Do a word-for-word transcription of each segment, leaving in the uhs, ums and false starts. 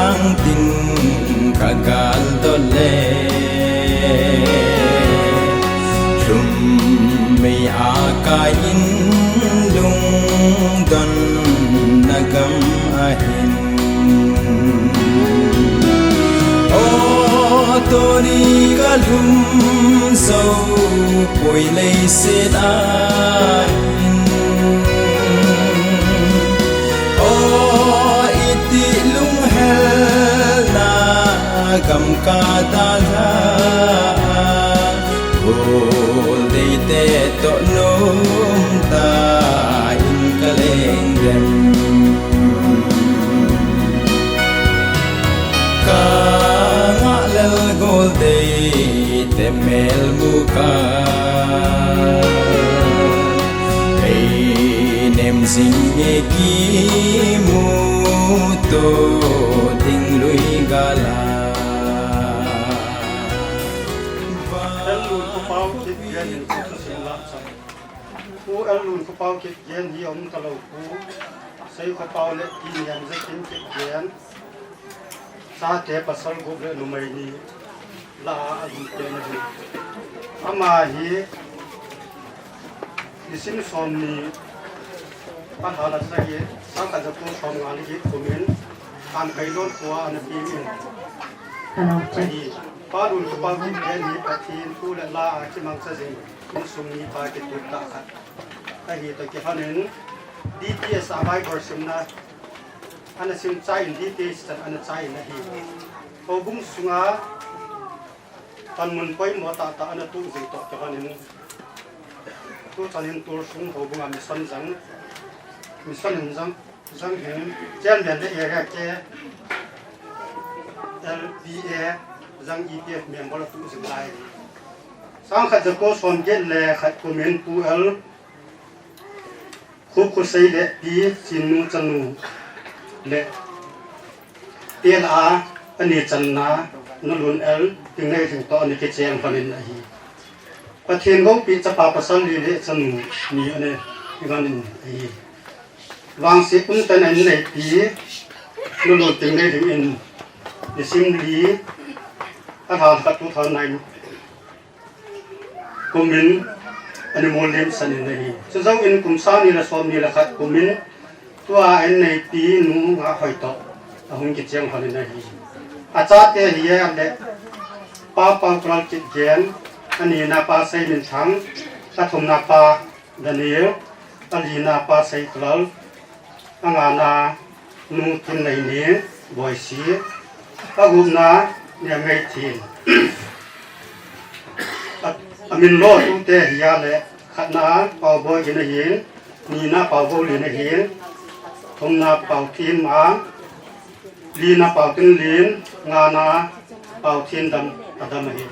Ang tin ka gal dole, lhum mei a kai in lungdon na gam ahin. O tuni ka lhum zo poi leiset ahin. O iti lunghel na gam ka dalha. Gol deite toh nom ta in ka leng dem. Ka ngah lel gol deite mel mu ka. Ei nem zing e kimu to ding lui gala. Pu L. Lun Khopau Kipgen hi um talou pu. Sei Khopau le Tiniam Zekin Kipgen. Chate pasal gup le numei ni la a um pen ahi. Ama hi nisim som ni a lha la sa hi, sangkhat jako som nga le get kum in, Khankai Lon khua ana peng in. Hello, check. Ahi. Pa Lun Khopau Kipgen hi Pathen thu le la a kimangcha jing insung mipa kitup tah khat ahi toh kilhon in, D T S a Bible simna ana sim chai in, D T S chan ana chai in ahi. Houbung sunga panmun poimo tah tah ana tuh jing toh kilhon in, tuchan in Tulsung houbung a mission jang, mission in jang, jang hin, chairman le area K L P A jang E P F member a tuh jing lai. Sangkhat jako som get le khat kum in Pu L. Khup Khosei le Pi Chinnu chanu le tel a ani channa Nu Lun L Tingnei Lhing toh ana kicheng lhon in ahi. Pathen houpi chapa pasal li le chanu ni ana lhon in ahi. Vangset umtah in a inneipi Nu Lun Tingnei Lhing in nisim li a lha khat two thousand nine kum in ana mol lim san in ahi. Chujouvin kum sang ni le som ni le khat kum in tua a inneipi nu Ngahhoi toh ahung kicheng lhon in ahi. Achate hi ahile, Pa Paukral Kipgen, anina Pa Seiminthang, athumna Pa Daniel, alina Pa Seikral, angana Nu Thinneini, Boise, agupna Niamngeithin. A, amin lotute hi ahile, khatna Pauboi in ahin, nina Paubou Lin ahin, thumna Pauthinmang, lina Pauthinlin, ngana Pauthin Dam, Adam ahi.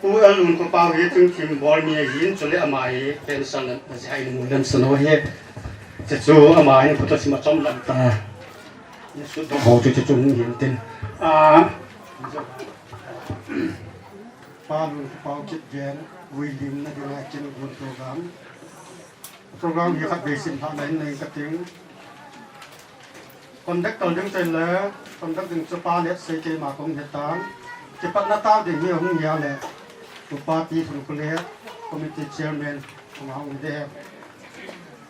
Pu L Lun Khopau hi chingthim bol mi ahin, chule ama hi cancer na, na jeh a ana mol lim san u ahi. Chuchu ama hin photo sim a chomlam ta. Ni sut dong ho chu chu chung hin tin. A, Pa Lun Khopau Kipgen, vui limna dinga kin gun program. Program hi khatvei simlhah na in nei kating. Conductor ding chule, conduct ding chu Pa Letsei keima kong hitan. Kipatna tao ding hi hung hi ahile, Upa Pi Lhungkhulet, committee chairman, ama hung hi ding.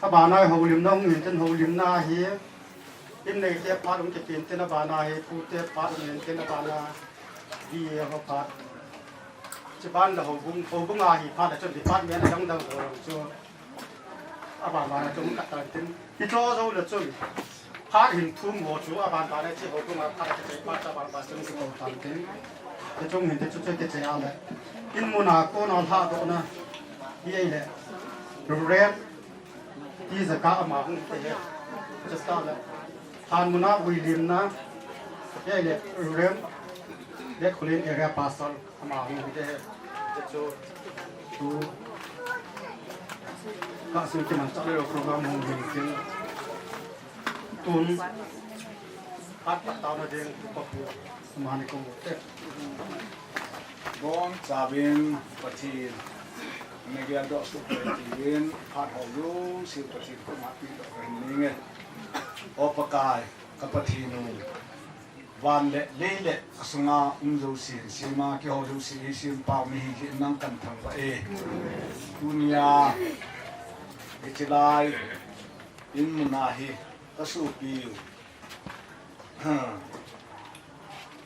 Abana hi houlimna hung hin tin, houlimna hi, inneite phat hung kipen tin, abana hi pute phat hung hin tin, abana B A ho phat. Chuban le houbung, houbung a hi phat le chun department adang dang ho jong chu aban ban a chung khat tan tin. Hicho jou le chun phat hin thum ho chu aban ban a chi houbung a phat a kichai phat chu aban ban chung kikou tan tin. Hichung hin te chu chu kichai a le. In mun a kon a lhadohna hi ahile. Reverend T Zaka ama hung hi te he. Chutah le. Hanmun a vuilimna hi ahile. Reverend Letkhulin area pastor. Ama hung hi te he. Chu chu. Tu. Ka sun kiman chah le program hung hi tin. Tun. Hat pat tao na ding pa pu. Ama ni kong te. Bon chavin Pathen. Nagel doh suh pe tivin. Hat ho lu si Pathen ko ma pi doh ren ni nge. O Pakai, ka Pathen u. Van le lei le asunga um jouse, sima kiho jouse, sempau nahi jeh in nang kathangvah e. Tunia, hiche lai, in muna hi, kasopiu.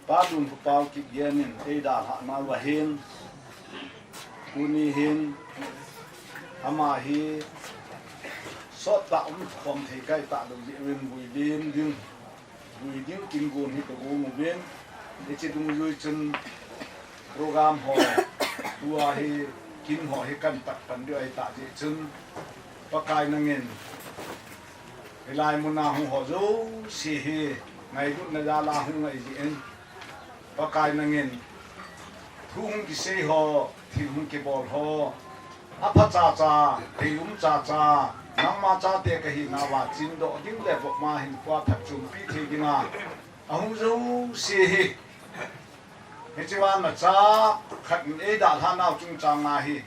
Pa Dungkhopau Kipgen in eidalhah nauva hin, tuni hin, ama hi, sottah um khom thei kahi talou jeh uvin vui lim ding. Vui ding kin gon hi kagon uvin, hiche dungjui chun program ho, tua hi kin ho hi kahin patpan diu ahitah jeh chun, Pakai nangin, hilai muna hung ho jouse hi, ngailutna jal a hung ahi jeh in, Pakai nangin, thu hung kisei ho, thil hung kibol ho, apha chacha, theilum chacha, nangma chate kahinauva chindoh ding le vop ma hinkho phatchompi thei dinga, ahung jouse hi, hichea nacha khat in eidalhah nau chungchanga hi,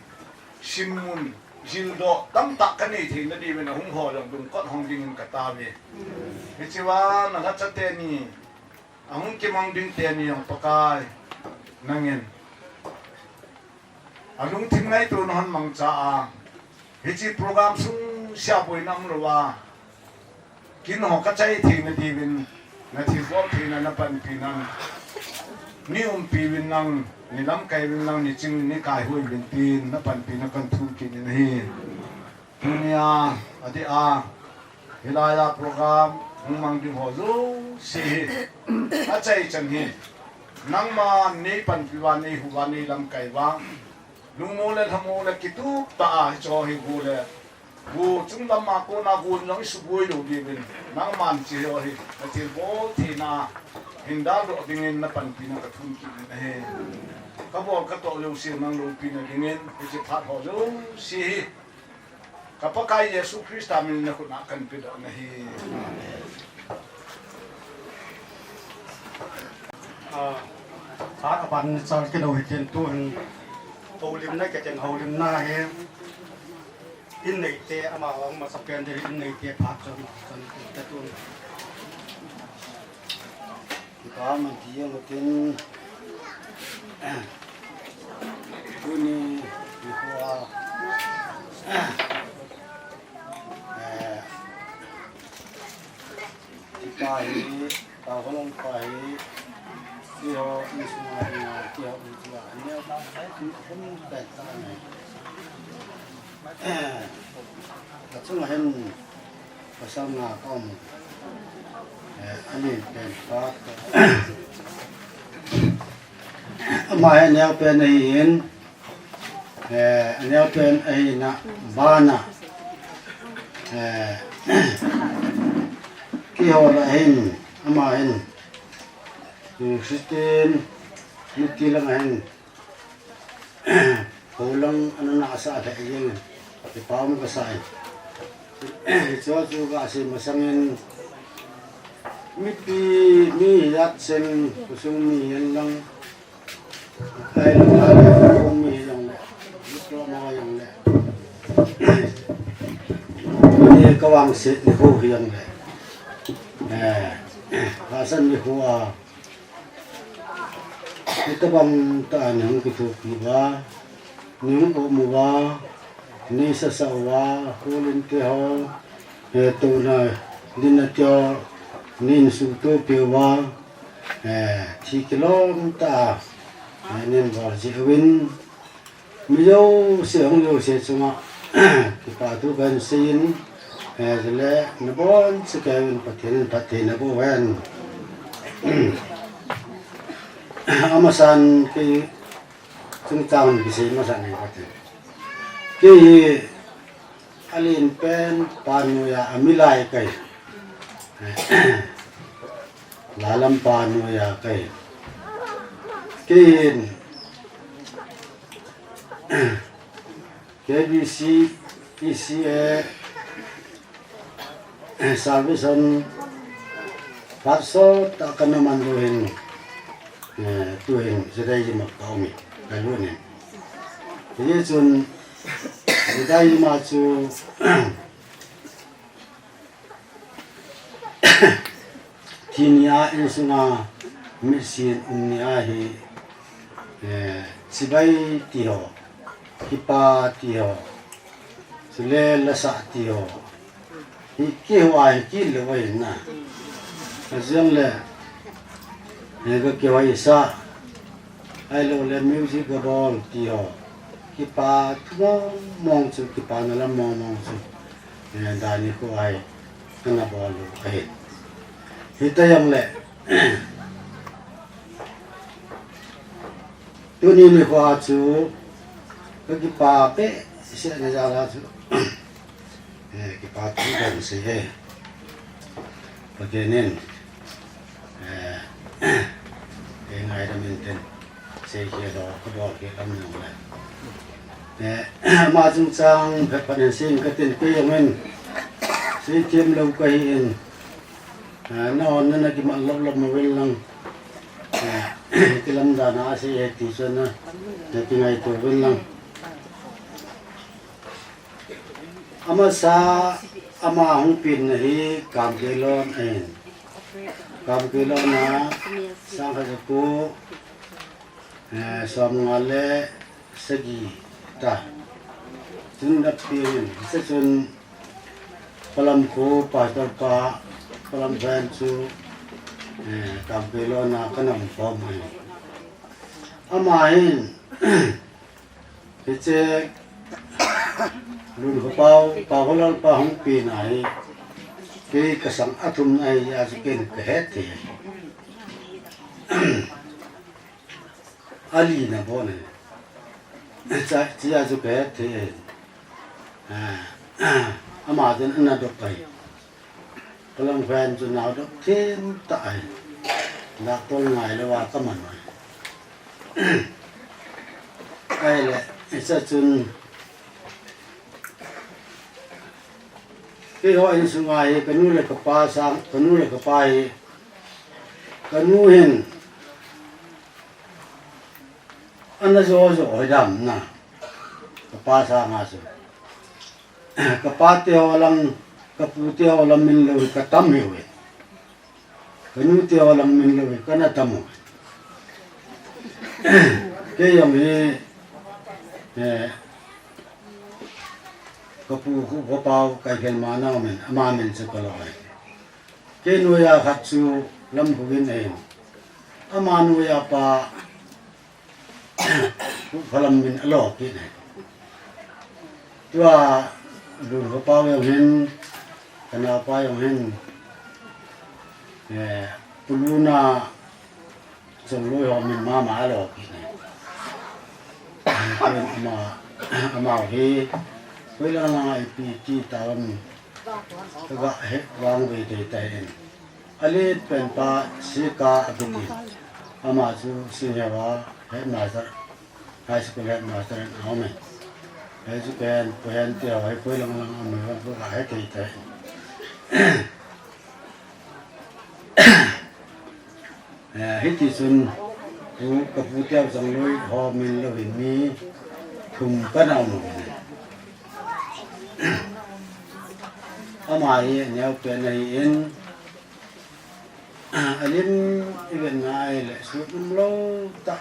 simmun, jildoh tamtah kanei theina diuvin ahung ho jong dungkot hong dingin katao e. Hichea nalhacha teni, ahung kimang ding teni jong Pakai nangin, alungthim ngaito nahon mangcha a, hiche program sungse a boina umlouva, kin ho kachai theina diuvin, nathilbol theina napanpi nang, nei umpi uvin lang, nei lamkai uvin lang, nei ching nei kaihui uvin tin napanpina kathum kit in ahi. Tunia, adeh a, hilai a program hung mang ding ho jouse hi, achaichan hi, nangman nei panpi uva, nei hu uva, nei lamkai uva, lungmong le lhamong le kitup tah a hicheho hi go le, go chunglam a kona go jong isuboi lou diuvin, nangman hicheho hi nathilbol theina hin daldoh dingin napanpina kathum kit in ahi. Kabol katoh jouse nang loupina dingin, hiche phat ho jouse hi, ka Pakai Jesu Christa min in nakhut a kahin pedoh nahi. Ah, phat aban chal kit lou hitin tuhin houlimna kiti, houlimna hi in neite, amavang masapen ding in neite phat chon, chon te tun. Kipa man ti jeng utin, tuni nikho a, eh, kipa hi, Pa Kholong pa hi, keiho insunga dinga, keiho insunga, aneo ba, hum pen ta nei. Kachunga hin pasal nga kaum. Eh, ani pen pa. Ama hi aneo pen ahin. Eh, aneo pen ahina bana. Eh, keiho lah hin, ama hin, eh, Christian, miti lang ahin. Houlang ana nasa lheh jeng in, kipa um kasa in. Hicheho chu kasei masangin, mipi, mi hijat cheng, khosung mi hihen lang, kai lang le, khosung mi hijongle, diploma hijongle, ni kavangset nikho hijongle, eh, hasan nikho a, Hitobang tah a nei hung kithopi uva, nei hung um uva, nei sasah uva, kholin teho, eh, touna dinna teho, nei suhtoh peh uva, eh, thi kilom tah a, eh, nei bol jeh uvin, Mi jouse, hung jouse chunga, kipa thu kahin seiyin, eh, chule nabonchauvin Pathen in phatthei naboh hen. Amasan kei chungchang kisei masa nei kati. Kei hi Alen pen pa noiya amilai kahi. Lalam pa noiya kahi. Kei hin K B C, P C A, Salvation, phat sot tah kana man lou hin, eh, tuhin Judaism a ka um in, ka lut in. Hijeh chun, Judaism a chu, thi ni a insunga Mitsin um ni ahi, eh, chibai ti ho, kipa ti ho, chule lasa ti ho. Hi kihou ahi, kilou ahi na. Ajiang le, eh, ka kihou sa. Ahilou le music ka bol ti ho. Kipa thu mong mong chu, kipa na lam mong mong chu. Eh, dani ko ai, kana bol lou ahi. Hita jong le, tuni nikho a chu, ka kipa behseh na jal a chu, eh, kipa thu kan sei e. Pathen in, eh, eh, ngaidam in tin, sei khel ho, ka bol khel lam jong le. Eh, ama chungchang phat phat in sei in ka tin, kei jong in, sei them lou ka hi in, Ah, na on na, na kimat lop lop mo uvin lang. Ah, kilam dan a sei e ti chu na, na kingaito uvin lang. Amasa, ama hung pen na hi Kamkeilon ahin. Kamkeilon a, sang khat ja ko, eh, som nga le sagi ta. Chun na pen in, hiche chun Palamkhu pastor pa, Palamkhen chu, eh, Kamkeilon a kana um khom ahi. Ama hin, hiche Lunkhopa, Paokholal pa hung pen a hi, kei ka sang a thum ahi, a chu ken ka het thei. Ali na bon e. Cha, chia chu ka het thei e. Ah, ama chun ana dop pai. Palamkhen chu nao dop them tah ahi. Doctor ngai lou a ka man ahi. Ahile, hiche chun, keiho insung a hi, ka nu le ka pa sang, ka nu le ka pa hi, ka nu hin, ana jo jo hoi dam na, ka pa sang a chu. Ka pa te ho lang, ka pu te ho lang min lou hi ka tam hiu ve. Ka nu te ho lang min lou hi kana tam u ve. Kei jong hi, eh, ka pu khu ka pau kai khen ma nau min, ama min chu ka lo ai. Kei noiya khat chu Lamkhovin ahin. Ama noiya pa Pu Phalam min alo kit e. Tua Lunkhopa jong hin, ka naopa jong hin, eh, Pu Luna Chongloi ho min mama alo kit e. Ama, ama hi, hoilang lang a ipi ti tauvem, ka ga he vang ve tei tei in. Alet pen pa Sika akitin. Ama chu Singhewa headmaster, high school headmaster in aum e. Hei chu ken, pu hen te ho, hei poi lang lang aum e, pu ka he tei tei. Eh, hiti chun, pu, ka pu te Chongloi ho min lou hin mi thum kana um e. Ama hi neo pen ahi in, alim i ven na ahile, sut um lou tah.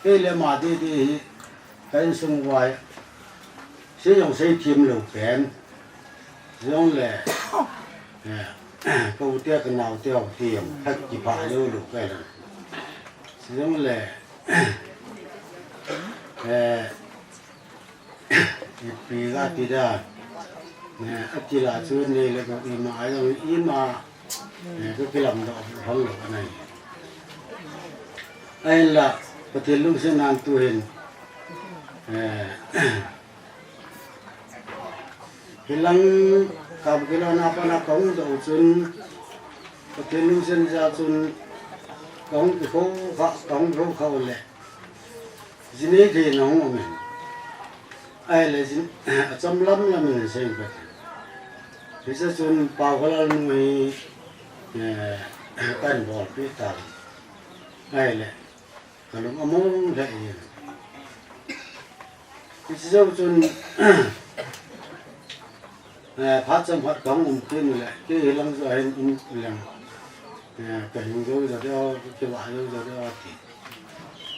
Kei le ama didi hi, ka insung uva, sei jong sei them lou pen. Jong le, eh, ka u te ka nao te ho ti jong, khat kipha lou lou ka la. Jong le, eh, Ipi ka ti da. Ne, ati la chu nei le gou ima a jong ima, ne, ka kilam doh hong lou anai. Ahinla, Pathen lungset nan tu hin, eh, hilang Kamkeilon a pat na ka hung doh u chun, Pathen lungset jal chun ka hung kikhou kha, ka hung kikhou kha u le. Jinei thei na hung um in. Ahile jin, achom lam lam in sei ka. Hiche chun Paokholal nu hi, eh, kan bolpi ta. Ahile, ka lung among lheh in. Hiche jou chun, eh, phat chomkhat ka hung um kit u le, kei hilang jou hin um leng. Eh, ka hing jou jou ding o, ka kivah jou jou ding o ti.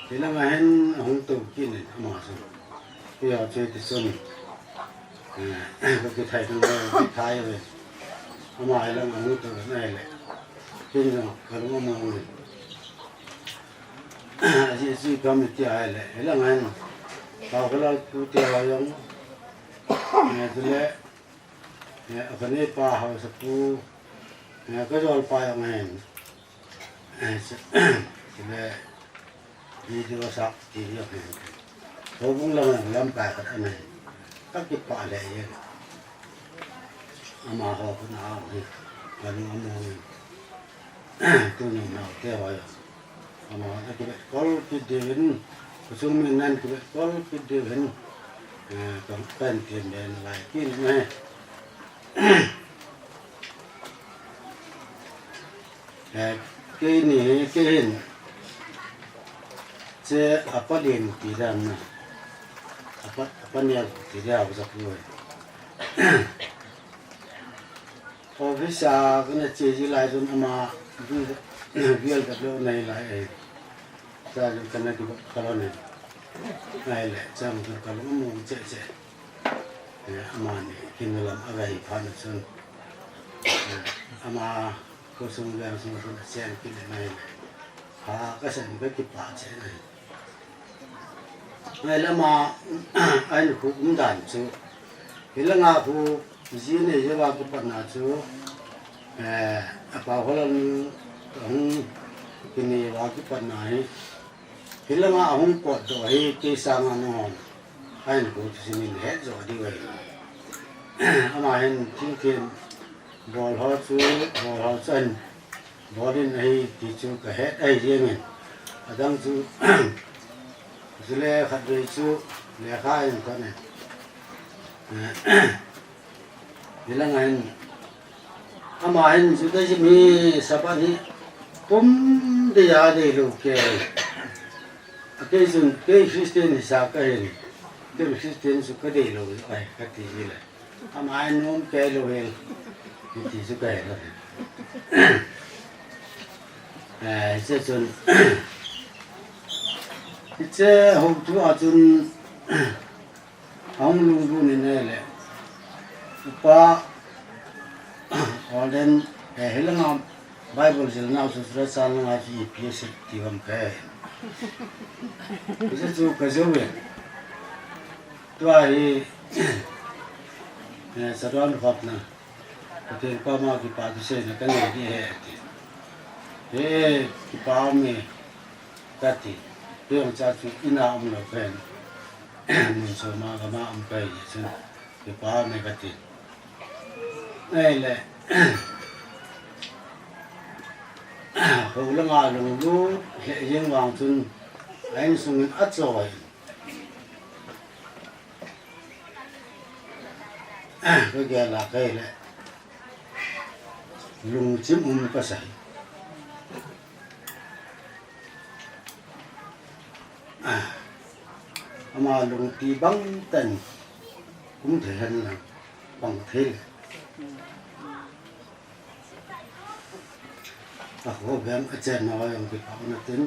Hilanga hin ahung tou kit in ama chu. Keiho chu hiti chun, eh, ka kithai ding le, kithai ve. Ama hilang ahung tou na hile. Ken jong ka lung among in. Ajeh chu ipi ham iti ahile, hilanga hin Paokholal pu te ho jong, eh, chule, eh, a ka neipa haosapu, eh, ka jolpa jong ahin. Eh, chu, chule, video sap ti jong ahin. Houbung lang lamkai khat ana hin. Ka kipah lheh e. Amaho khut a aum hi ka lung among in. Tuni naote ho jong amaho na kivetkol kit diuvin, khosung min nan kivetkol kit diuvin, eh, ka, ka hin tem be nalai kit in ahi. Eh, keini hi, kei hin, che apa lien ti dan na, apa, apa nial ti dan a, office a kana che ji lai chun ama V L W nei lai e. Cha jong kana kiba kalon e. Ahile, chang jong ka lung among cheh cheh. Eh, amani kin lam a gai phat na chun, eh, ama khosung veng sung chun achen kit in ahile, pha kasan, ka kipah cheh in ahi. Ahile ama, ahin khu um dan chu, hilanga khu ji nei jou a kipatna chu, eh, a Paokholal nu ahung kinei uva kipatna hi, hilanga ahung potdoh hi kei sanga nangho ahin khu thusim in het jo diu ahi. Ama hin thingthem bol ho chu, bol ho chu ahin bol in ahi ti chu ka het ahi jeng in. Adang chu, chule khatvei chu lekha ahin thot in. Hilanga hin, ama hin Judaism hi Sabbath hi pum dei a deilou kei. A kei chun, kei Christian hisa kahin, kei Christian chu ka deilou ahi kati hile. Ama hin nom kei lou hel, hiti chu kahe lou. Eh, hiche chun, hiche houtu a chun, ahung lunglut in ahile, upa, Holden, eh, hilanga Bible jilnau chu, chule chan langa chu ipi asei ti ham kahe. Hiche chu kajou e. Tua hi, eh, chadon khopna, Pathen koma kipa thuseina kanei ding ahi ati. He, kipa um e, kati. Kei jong cha chu ina umlou kahin, mun choma gama um kahi jeh chun, kipa um e kati. Ahile, hou langa lunglut lheh jeng vang chun, a insung in achoi in. Ka gel a kahile, lungchim um kasai. Ama lungti bang tah in um thei henlang, bang thei le. Akho veng achenna ho jong kipah na tin,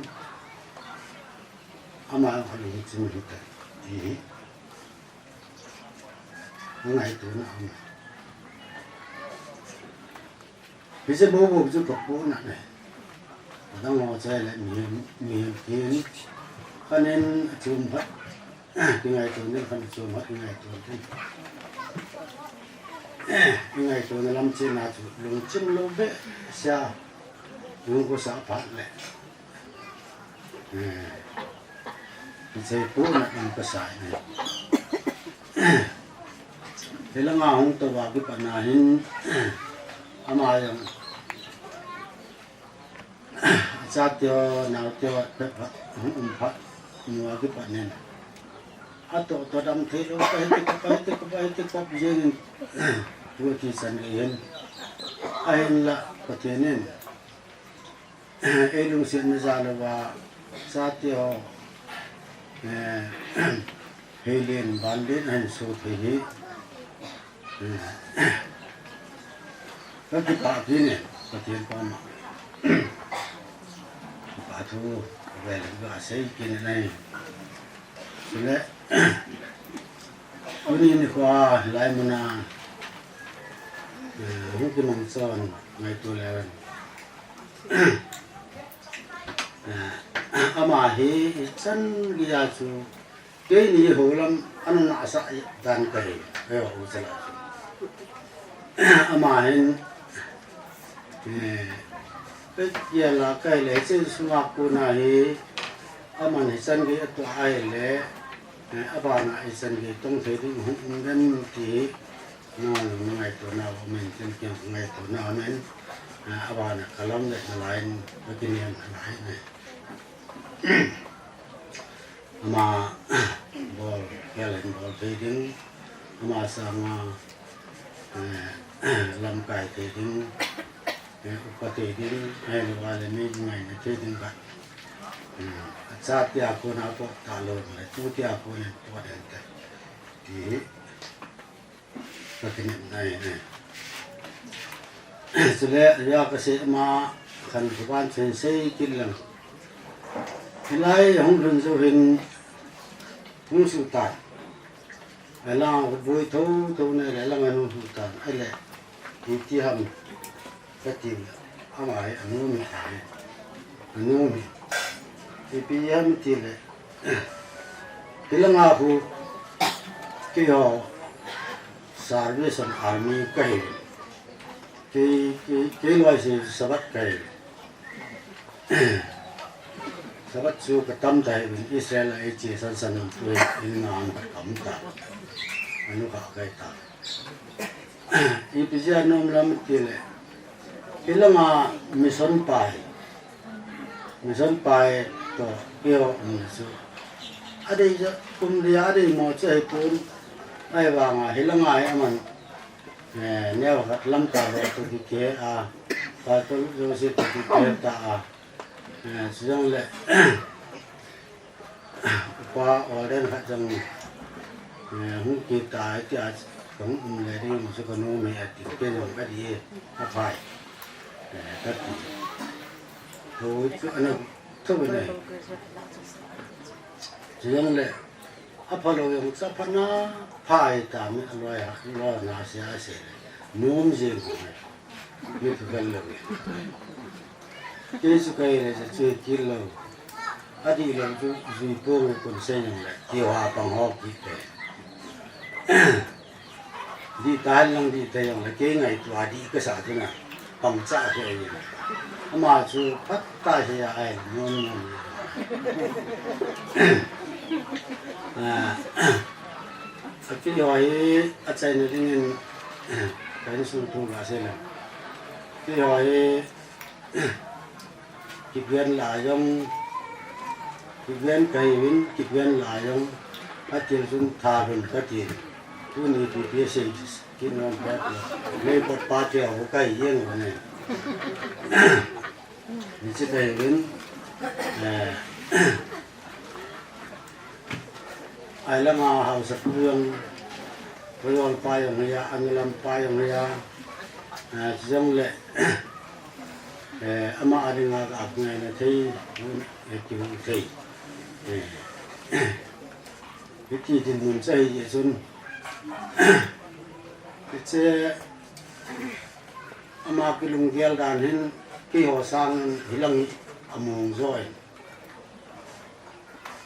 ama jong alungchim hite ti hi ngaito na um. Hiche bobo chu ka pona ne. Adang ho chai le mihem, mihem kin. Khanin achom phat kingaito ne, khan achom phat kingaito ne. Kingaito na lam chena chu lungchim lou behseh a. Lungkosah phat le. Eh, hiche pona in kasah in ahi. Hilanga hung tou a kipatna hin, ama jong, achate ho, naote ho, phat phat, hung um phat, nu a kipat nin. Atoh toh dam thei lou, ka hiti kop, ka hiti kop, ka hiti kop jeng in, pu ti chan gei hin. Ahinla, Pathen in, ei lungsetna jal uva, chate ho, eh, heilen, vanlen ahin so thei hi, eh, ka kipah kit e, Pathen koma. Thu vel ga sei kit in ahi. Chule tuni nikho a hilai muna, eh, hung kimang chon ngaito leu hen. Eh, ama hi ichan geiya chu keini houlam ana nahsah dan kahi, kahi u chala chu. Ama hin, eh, ka gel a kahi le, hiche sunga kona hi, aman hichan gei atoh ahile, eh, abana hichan gei tong thei ding hung um dem ti hi, na, na ngaito nau amen, ken ken ngaito nau amen, eh, abana kalam le nalai in, kakinem nalai in. Ama bol khel in bol thei ding, ama sanga, eh, lamkai thei ding, eh, upa thei ding, ahilou le mi ngaina thei ding khat. Hmm, acha tia kona pot talou le, tu tia kona pot den te. Ti hi. Kakinem nai, eh. Chule, ya kasei ma khan kuban chen sei kit lang. Hilai hung lhun jou hin hung sutan. Alang boi tho tho ne le lang hung sutan. Ahile, iti ham. Kati le, ama hi anom e, ahi. Anom e. Ipi ham tile, hilanga khu, keiho Salvation Army kahi. Kei, kei, kei loi se Sabbath kahi. Sabbath chu katam tai, Israel a eiche san san tu in nga an kam ta. Anu kha kai ta. Ipi jeh a nom lam tile, hilanga mission pai, mission pai toh keiho umna chu adei jeh, um dia adei mo chu ahipon, ahivanga hilanga hi aman, eh, neo khat lamkai ho toh kikhe a, Pastor Joseph toh kikhe ta a, eh, chujongle, upa ordain khat jong, eh, hung kit tai tia, kahung um le ding chu kanom e ati, kei jong kati e, aphai. Eh, kati. Tho chu ana tho ve nai. Chujongle, aphalou jong chu apha na, phai ta mi aloi a, loi na sia ase le. Nom jing. Mi thu kal lou e. Kei chu kahi le chu kil lou. Adih lou chu jui pong kon sei jong le. Keiho a pang ho kit te. Dih ta hen lang dih te jong le. Kei ngaito a dih kasa chu na. Pang cha kei le. Ama chu phat ta he a ai nom nom. Ah. Akeiho hi achaina dingin, ka insung thu kasei leng. Keiho hi, kiven la jong, kiven kahiuvin, kiven la jong, atil chun tha lhun kati. Tuni ipi ipi asei, kinom kati. Mei pot pa te ho kahi jeng u ne. Hiche kahiuvin, eh, Ailanga haosapu jong, Payol pa jong hi a, Anilam pa jong hi a, eh, chujongle, eh, ama a dinga ka ap ngaina thei, eh, kihu thei. Eh, hiti dinmun chu ahi jeh chun, hiche ama kilunggel dan hin, keiho sangin hilang hi among jo in.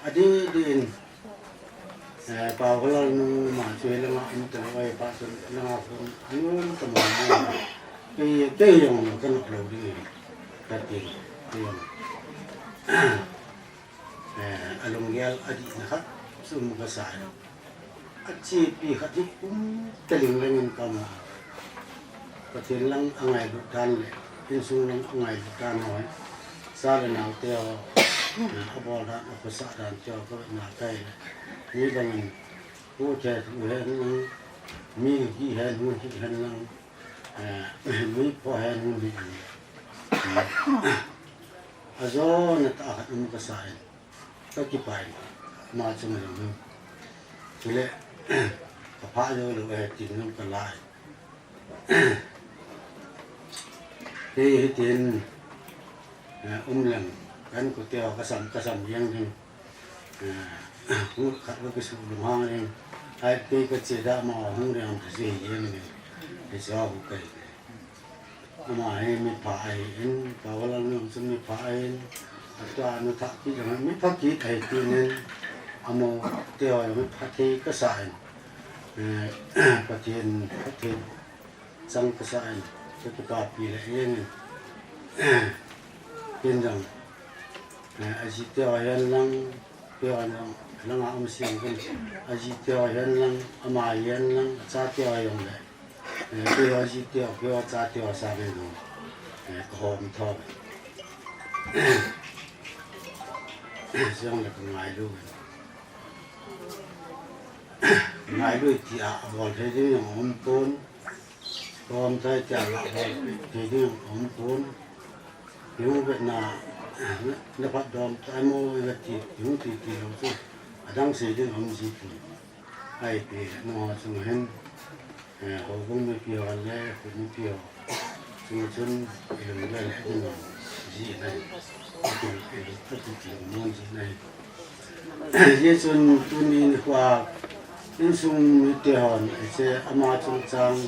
Adih dih in, eh, Paokholal nu ma chu hilanga um talou ahi, pa chun hilanga khun anom tamang mo. Kei, kei jong kanop lou ding ahi, kati, kei jong. Eh, alunggel adihna khat chu um kasa e. Achepi khat hi um taling lengin kama. Pathen lang angailut dan le, insung lang angailut dan ho hi. Cha le nao te ho, eh, abol dan, akhosah dan te ho, kavetna kahi le. Mi bangin, pu the thu hen lang, mi hi hen, hu hi hen lang, eh, mi pho hen, hu hi hen. Ajona tah khat um kasa in. Kakipah in, ama chunga jong hin. Chule, kapha jou lou e, tin jong kala e. Kei hitin, eh, um leng, Kan kote ho kasam, kasam jeng ding. Eh, hung khat ka kisu lunghang ding. Ai, kei kache da ma hung ding am kache jeng ding. Hiche ho kai. Ama hi mipha ahin, Pavalal nu chu mipha ahin. Atua nu thah kit jong mipha kit ahi tinin. Amaho te ho mipha thei kasa in. Eh, Pathen, Pathen chang kasa in. Kakipapi le jeng in. Ken jong. Eh, aji te ho hihen lang, te ho hihen lang, langa um siang ken. Aji te ho hihen lang, ama hihen lang, acha te ho hihen le. Eh, te ho ji te ho, te ho cha te ho sa ken jong. Eh, kahom tho. Siang le kangailu. Ngailu tia, abol thei ding jong um pon. Kahom thei tia, abol thei ding jong um pon. Hung vetna, na phatdom tai mo, na ti, hung ti ti lou chu. Adang sei ding um ji pon. Ahi pi, nangho chung hin, eh, houbung mipi ho le, khu mipi ho. Chung chun, ilung le le, ilung ji na. Ilung, ilung, ilung ji na. Hijeh chun tuni nikho a insung mite hon, hiche ama chungchang,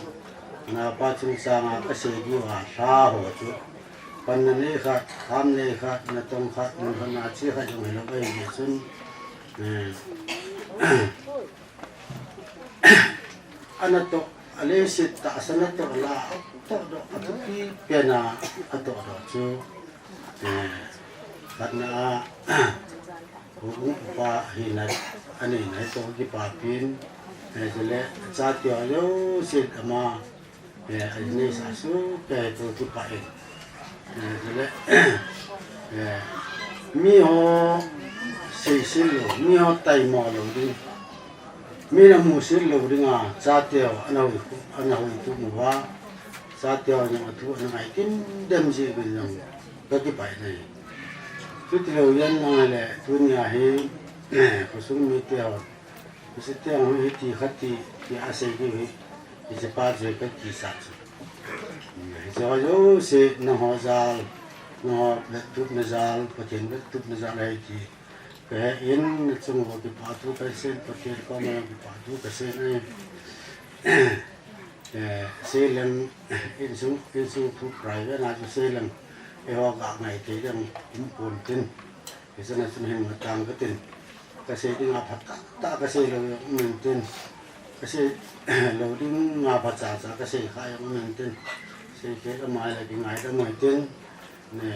napa chungchang a kasei diu a lha ho chu. Panna nei khat, kham nei khat, natong khat, mun khat na che khat jong hilou ahi jeh chun. Eh, ana toh, aleiset tahsa natoh la, atoh doh, athupi pen a, atoh doh chu. Eh, khatna a, houbung upa hina, anei na hi toh kipapin, eh, chule, chate ho jouse ama, eh, anei sa su, pe toh kipah in. Eh, chule, eh, miho seiset lou, miho taimo lou ding. Min amusit lou dinga, chate ho, ana hoi, ana hoi tup uva. Chate ho jong athu ana ngai kim dem ji uvin jong kakipah in ahi. Chuti lou jeng lang le, tunia hi, khosung mite ho, hiche teng hi hiti khati, ti asei diu hi, hiche pa chu kakisah chu. Hiche ho jouse, nangho jal, nangho vettupna jal, Pathen vettupna jal ahi ti. Kahe in, nachung uva kipa thu kasei, Pathen koma kipa thu kasei e. Eh, seileng, insung, insung thu private na chu seileng. Eiho kangai thei ding um pon tin. Hiche na chun hin matang katin. Kasei dinga phatah tah kasei lou jong um in tin. Kasei lou dinga phacha cha kasei kha jong um in tin. Sei kei ka mai la kingaidam uvin tin. Ne,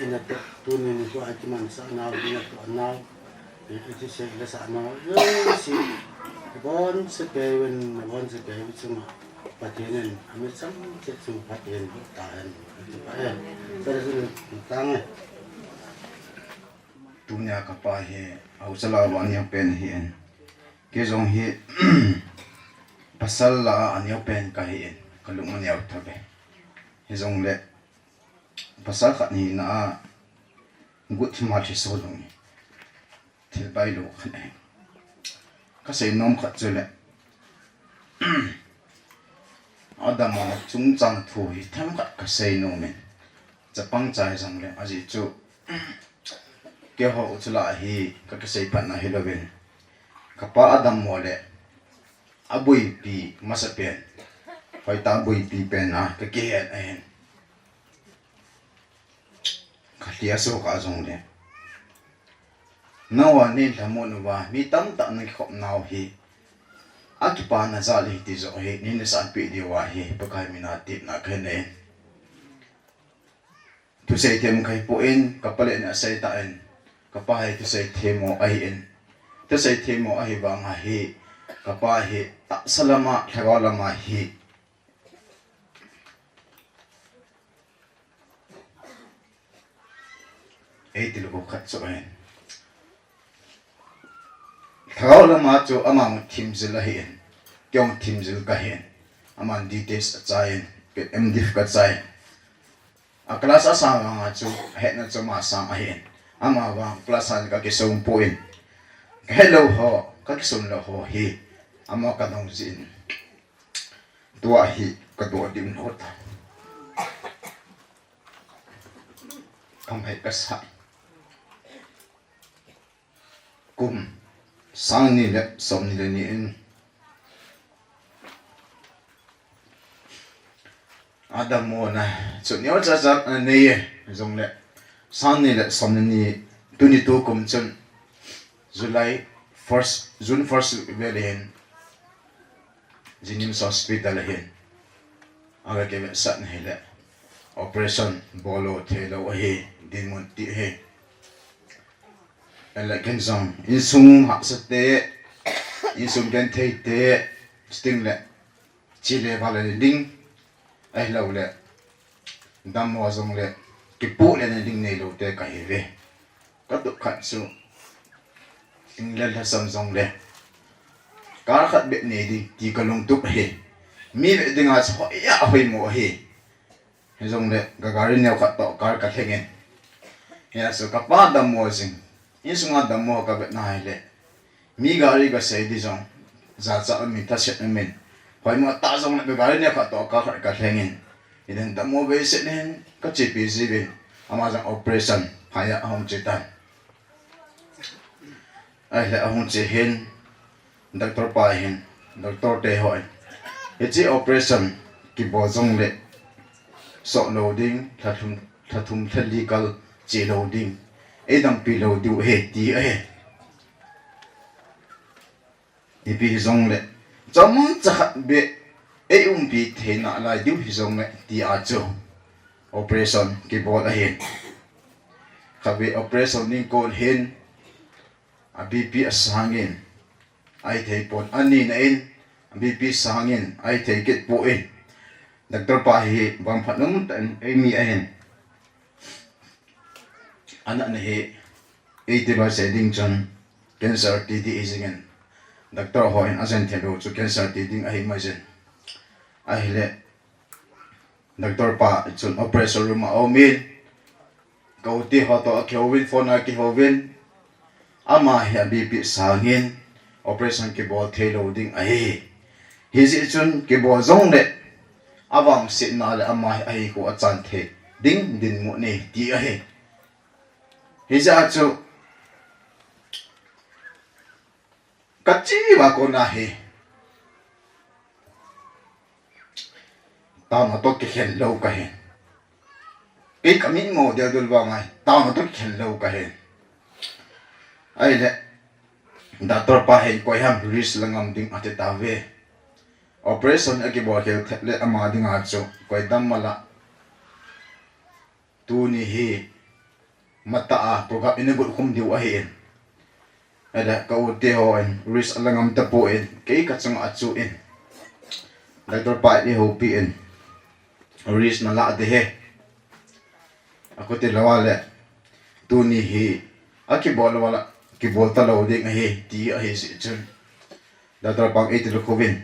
ina toh, tuni nikho a kimansah nau, ina toh nau, eh, iti sei la sah nau, jouse, bonchauva kei uvin, bonchauva kei u chunga, Pathen in, ami chang che chung Pathen bu ta hen, ati pa hen, ka re sun tang e. Tunia kapa hi, au chala wa nia pen hi en. Kei jong hi, pasal la a nia pen kahi en, kalung ania u tha be. Hijongle, pasal khat hina a, gut thim a thiso lung hi. Thil bailou khat ahi. Kasei nom khat chu le. Adam a chungchang thu hi themkhat kasei nom in. Chapang chai jong le, ajeh chu. Keiho u chu la hi, kakisei phat na hilou vin. Kapa Adam mo le. Aboipi masapen. Hoitah boipi pen a, kakihen ahin. Khatia soh kha jong le. Nangho nei lhamon uva, mi tamtah nakikhop nau hi. Akipana jal hi ti joh hi, nei nasanpeh diu ahi, Pakai mina tepna kahin nei. Thusei them kahi poi, kapa le na sei ta in. Kapa hi thusei them mo ahi in. Thusei them mo ahi vang ahi. Kapa hi tahsa lama, lhagao lama hi. Ei ti lou khat chu ahin. Lhagao lama chu ama thimjil ahi in. Kei jong thimjil kahi in. Aman D T S achai in. Kei M Div kachai in. A class asang vang a chu, hetna chu ama sang ahi in. Ama vang class a kakisong poi. Kahe lou ho, kakisong lou ho hi. Ama kadong jin. Tua hi kadoh ding lou ta. Kamhai kasa. kum sang ni le som ni le ni in adammo na chu neocha cha ana nei e, jong le sang ni le som ni ni tuni tu kum chun July first, June first vel hin Jennings Hospital hin aga kivetsah na hile operation bol lou thei lou ahi, dinmun ti ahi. Ele ken jong insung hahsa te, insung genthei te, sting le chi le val le ding, ahilou le dammo jong le kipu le na ding nei lou te kahi ve. Ka tup khat chu England lhasam jong le car khat beh nei ding ti ka lungtup ahi. Mi beh dinga chu hoi a hoimo ahi. Hijong le ka gari neo khat toh car ka lhengin. Hia chu ka pa dammo jing. Insunga dammo ka vet na hile. Mi gari ka sei di jong. Jacha amin, thaset amin. Hoimo ta jong le ka gari neo khat toh car khat ka lhengin. Iden dammo be se nen ka chepi jivin. Ama jong operation phaya ahung che tan. Ahile ahung che hin, doctor pa hin, doctor te hon, hiche operation kibol jong le, soh lou ding, lha thum, lha thum lha li kal che lou ding, eidampi lou diu ahi, ti ahi. Ipi hijong le, chomcha khat beh, eiumpi thei nalai diu hijong le, ti a chu, operation kibol ahin. Khatvei operation ding kon hin, a BP asangin, ahithei pon, ani na in, a BP sangin, ahithei kit pon. Doctor pa hi vangphat umtah in eimi ahin. Ana na hi, eiti loi sei ding chun cancer ti di ahi jingin. Doctor hon ajen thei lou chu cancer ti ding ahi mai jin. Ahile, doctor pa chun operation room a aumin. Ka u te ho toh akihouvin, phone a kihouvin. Ama hi a BP sangin operation kibol thei lou ding ahi. Hijeh chun kibol jong le avangsetna le ama hi ahi khu achan thei ding dinmun ahi ti ahi. Hijeh a chu ka chi uva kona hi. Taona toh kikhen lou kahin. Kei ka mitmo dildul vang ahi, taona toh kikhen lou kahin. Ahile, doctor pa hin koi ham risk la ngam ding ati tauve. Operation akibol khel thet le ama dinga chu koi dam mala. Tuni hi matah a program in agot khum diu ahin. Ahile ka u te hon risk ala ngam tapon, kei ka chunga achuin. Doctor pa in eihoupi in. Risk nala ding ahi. Akhuti lou a le. Tuni hi akibol lou a la, kibol talou ding ahi, ti ahi jeh chun. Doctor pan eiti lukhouvin.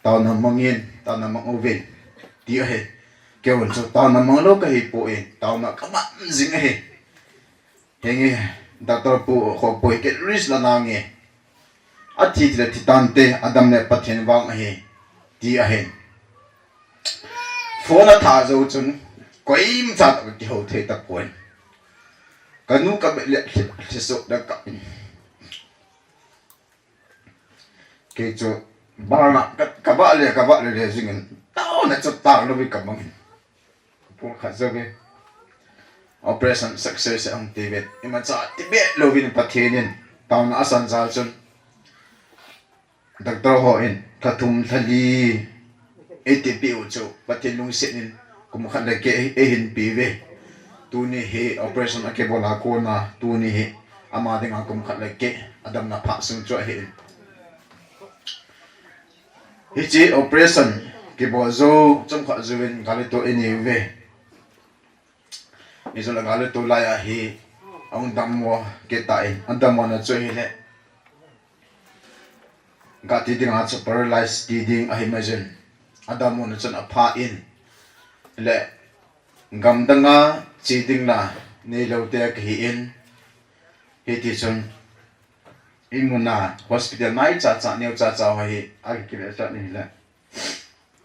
Taona mangin, taona mang uvin. Ti ahi. Kei vang chu taona mang lou kahi pon, taona ka mang jing ahi. Henge, doctor pu kho poi kei risk la nange. Athi tile thi tante, adam le Pathen vang ahi. Ti ahin. Phone atha jou chun, koima cha toh kihou thei tapon. Ka nu ka beh le, le, le so da ka. Kei chu, banga, ka, ka ba le, ka ba le le jingin, taona chu talo vi ka mangin. Pul khat jou ve. Operation success ahung ti ve. Imacha ti be louvin Pathen in, taona asan jal chun. Doctor hon, lha thum lha li, eiti peh u chu, Pathen lungset in, kum khat le keh, eihin pe ve. Tuni hi operation akibol a kona, tuni hi ama dinga kum khat le keh, adamna phat sung chu ahin. Hiche operation kibol jou, chomkhat jouvin gari toh eini uve. Ijole gari toh lai ahi, ahung dammo kit tai, adammona chu hile. Gah ti dinga chu paralyze ti ding ahi mai jin. Adammona chun apha in. Le gamdanga che ding la neilou te kahi in. Hiti chun imuna hospital nai cha cha neo cha cha ho hi akikile cha ni le.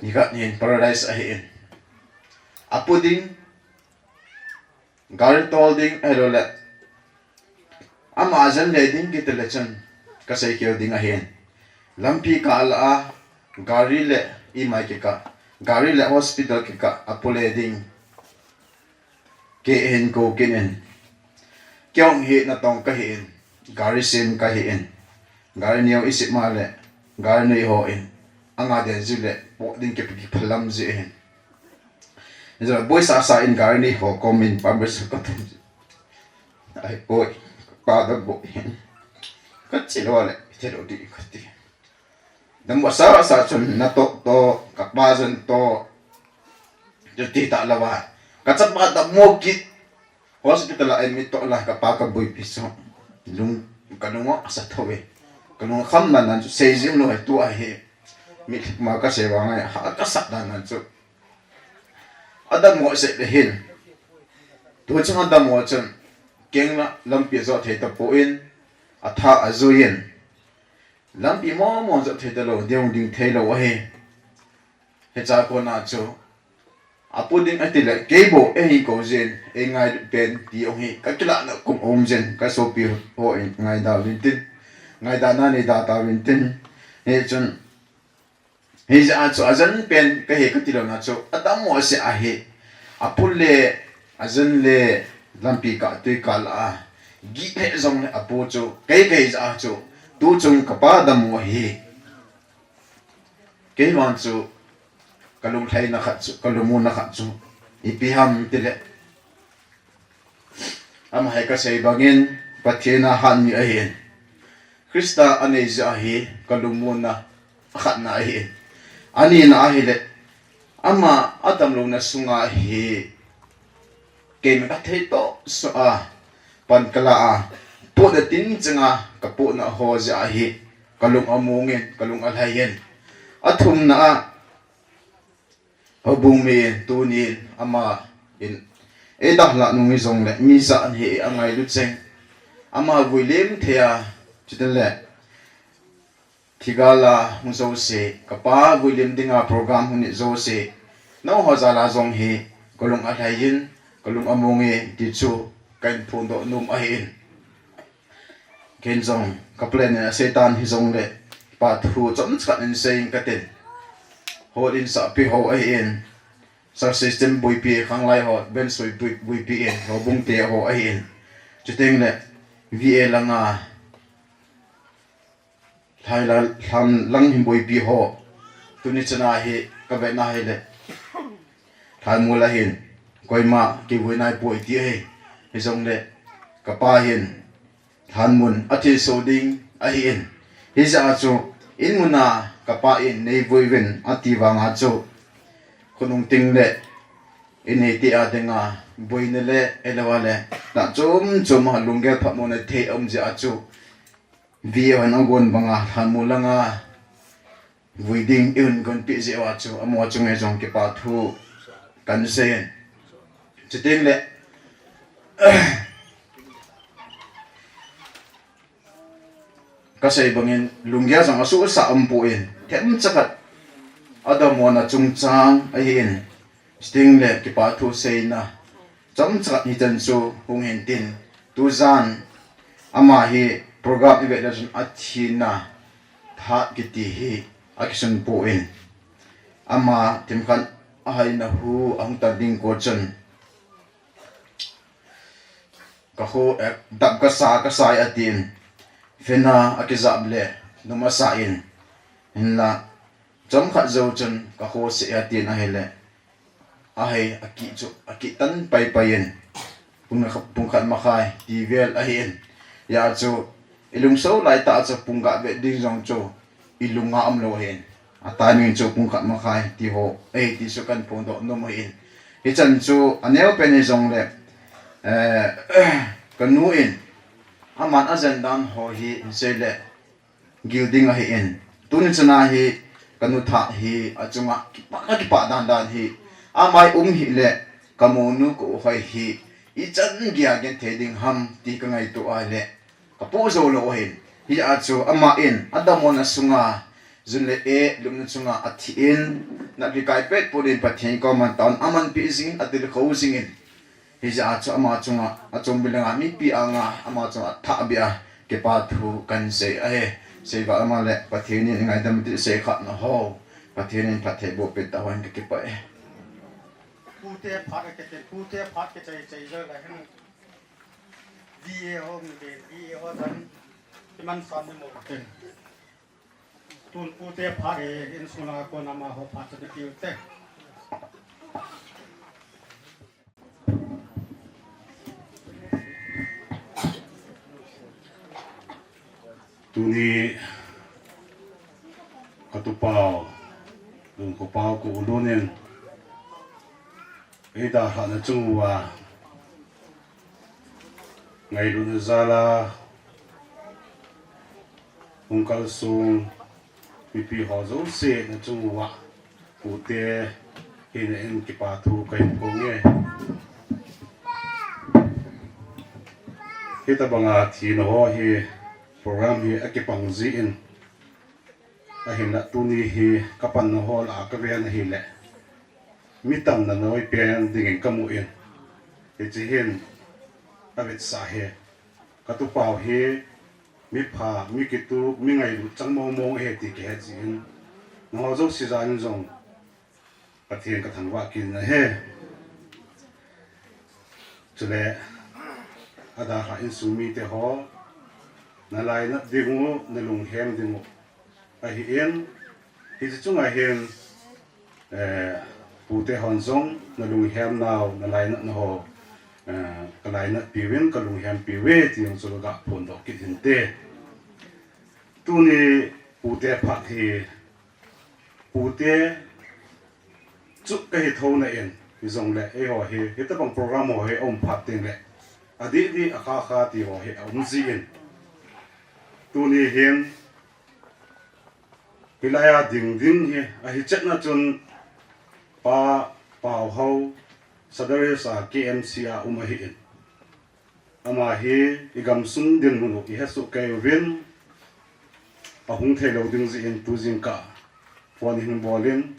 Nikhat hin paralyze ahi in. Apu ding, gari tol ding, ahilou le. Ama ajen le ding kiti le chun kasei khel ding ahin. Lampi kah lah a gari le imai kikah, gari le hospital kikah apu le ding. Kei hin kou kit in. Kei jong hi natong kahi in. Gari sem kahi in. Gari neo isem a le gari nei ho in. Anga den ji le po ding kipe kiphalam ji hin. Ijat boi sasa in gari nei ho kom in pambe sa katum ji. Ai, oi, pa da bo hin. Kachi lo le, te lo di kati. Dammo sasa chun natoh toh, kapa jen toh. Chuti tah lou va. Kachapa dammo kit. Hospital a admit toh la kapa kaboipi chu. Lung, kalung asa thou ve. Kalung kham nan nan chu sei jing lou hai tu ahi. Mitlhi ma kasei vang a, ha kasat nan nan chu. Adammo se le hin. Tu chun adammo chun. Keng la lampi jot thei tapon. Atha ajui in. Lampi momo jot thei talou, ding ding thei lou ahi. Hiche a kona chu. Apu ding ati le, kei bou, eihin kou jin, ei ngai pen, ti jong hi, kakilahna kum um jin, kasopi ho in, ngaida uvin tin. Ngaida na neida tauvin tin. Hichun, hijeh a chu, ajen pen, kahi kati lou na chu, adammo se ahi. Apu le, ajen le, lampi kah tui kah lah a. Gih le jong le, apu chu, kei kei jeh a chu, tu chung kapa dammo ahi. Kei vang chu, kalung lhaina khat chu, kalung muna khat chu, ipi ham ti le. Ama hi kasei bangin, Pathen a hat mi ahin. Christa anei jeh a hi, kalung muna akhatna ahin. Anina ahi le, ama adamlouna sunga hi, Keima kathei toh, so a, pan kala a, pohna tin changa, kapohna ho jeh a hi, kalung among in, kalung alhai in. Athumna a, houbung mi in, tunin, ama in, eidalhah nung hi jong le, mi ja an hi angailu cheng. Ama vui lim thei a, chuti le, Thigala hung jouse, kapa vuilim dinga program hung nit jouse, nangho jal a jong hi, kalung alhai in, kalung among e, ti chu, kahin phongdoh nom ahin. Ken jong, ka plan in asei tan hijongle, pa thu chomcha khat in sei in katin. Houin sahpi ho ahin, sound system boipi, khanglai ho, band soi boi, boipi in, houbung te ho ahin. Chuteng le, V A langa, Lhai la, lham lang hin boipi ho. Tuni chana hi, kavetna hile. Lhanmol a hin, koima kivui naipoi ti ahi. Hijongle, kapa hin, lhanmun athilsoh ding ahin. Hijeh a chu, in muna kapa in neivui uvin ati vanga chu. Khonung tengle, in neite a dinga, boina le, eilou a le, na chom chom a lunggel phatmona thei aum jeh a chu. V A hon agon banga lhanmol langa vui ding i hung gonpeh jeh uva chu amaho chunga jong kipa thu kahin seiyin. Chuteng le kasei bangin lunggel jong asuhsah umpon themcha khat adamlona chungchang ahin. Chuteng le kipa thu seina chomcha khat hichan chu hung hintin, tujan ama hi program i vet le chun athina phat kiti hi akisun pon, ama themkhat ahaina hu ahung tan ding ko chun, Ka ho, eh, dap kasa, kasai atin. Fan a akijap le, num asah in. Hinla, chomkhat jou chun, ka ho se atin ahile. Ahei, akih chu, akih tan paipai in. Pung khat, pung khat makhai, ti vel ahin. Hia chu, i lungso laitah chu, pung khat vet ding jong chu, i lunga umlou ahin. A timing chu pung khat makhai ti ho, eh, ti chu kahin phongdoh nom ahin. Hichan chu aneo pen hijongle, eh, kanu in, aman ajen dan ho hi, seile, gil ding ahin. Tuni chana hi, kanu thah hi, achunga, kipah, kipah dan dan hi, amai um hile, ka monu ka u hoi hi, ichan geiya genthei ding ham, ti kangaito ahile, Kapoh jou lou ahin. Hia chu ama in, adamlona sunga, jun le eh, lupna chunga athi in, nat kikai pet pon in Pathen koma taona amanpi jingin, atilkhou jingin. Hijeh a chu ama chunga, achom bilanga mipi anga ama chunga thahbeh a kipa thu kahin sei ahi. Seival ama le Pathen in eingaidam tah sei kha naho, Pathen in phattheiboh peh tauhen, kakipah e. Pute phat kiti, pute phat kichai chai jo la hin. V A ho mi le, V A ho dan kiman san ni mo te. Tun pute phat e, insung langa kon amaho phat chu napiu te. Tuni katupau, Lungkopau Ku U Lun in eidalhah na chung uva, ngailutna jal a hung kalsong mipi ho jouse na chung uva, pute hina in kipa thu kahin phong e. Hitabanga thina ho hi program hi akipang jin, ahinla tuni hi kapanna ho lah a kaven ahile, mi tamna noi pen dingin kamu in, hiche hin avetsah hi, katupau hi mi pha, mi kituk, mi ngailut chang mong mong ahi ti kihet jin, nangho jouse jal in jong Pathen kathangvah kit in ahi. Chule adalhah insung mite ho, nalainat ding u, nalunghem ding u ahin, hiche chunga hin, eh, pute hon jong nalunghem nau, nalainat nau ho, eh, kalainat piuvin, kalunghem piuve ti jong chu kaga phondoh kit hinte. Tuni pute phat hi, pute chu kahi thouna in, hijongle eiho hi hitabang program ho hi aum phat tengle adih dih, akha kha ti ho hi aum jin, tuni hin hilai a ding ding hi ahi chetna chun Pa Paohao, Sadar Hills a K M C a um ahin, ama hi igamsung dinmun u ihesoh kei uvin, ahung theilou ding jeh in tu jingkah phone ihung bol in,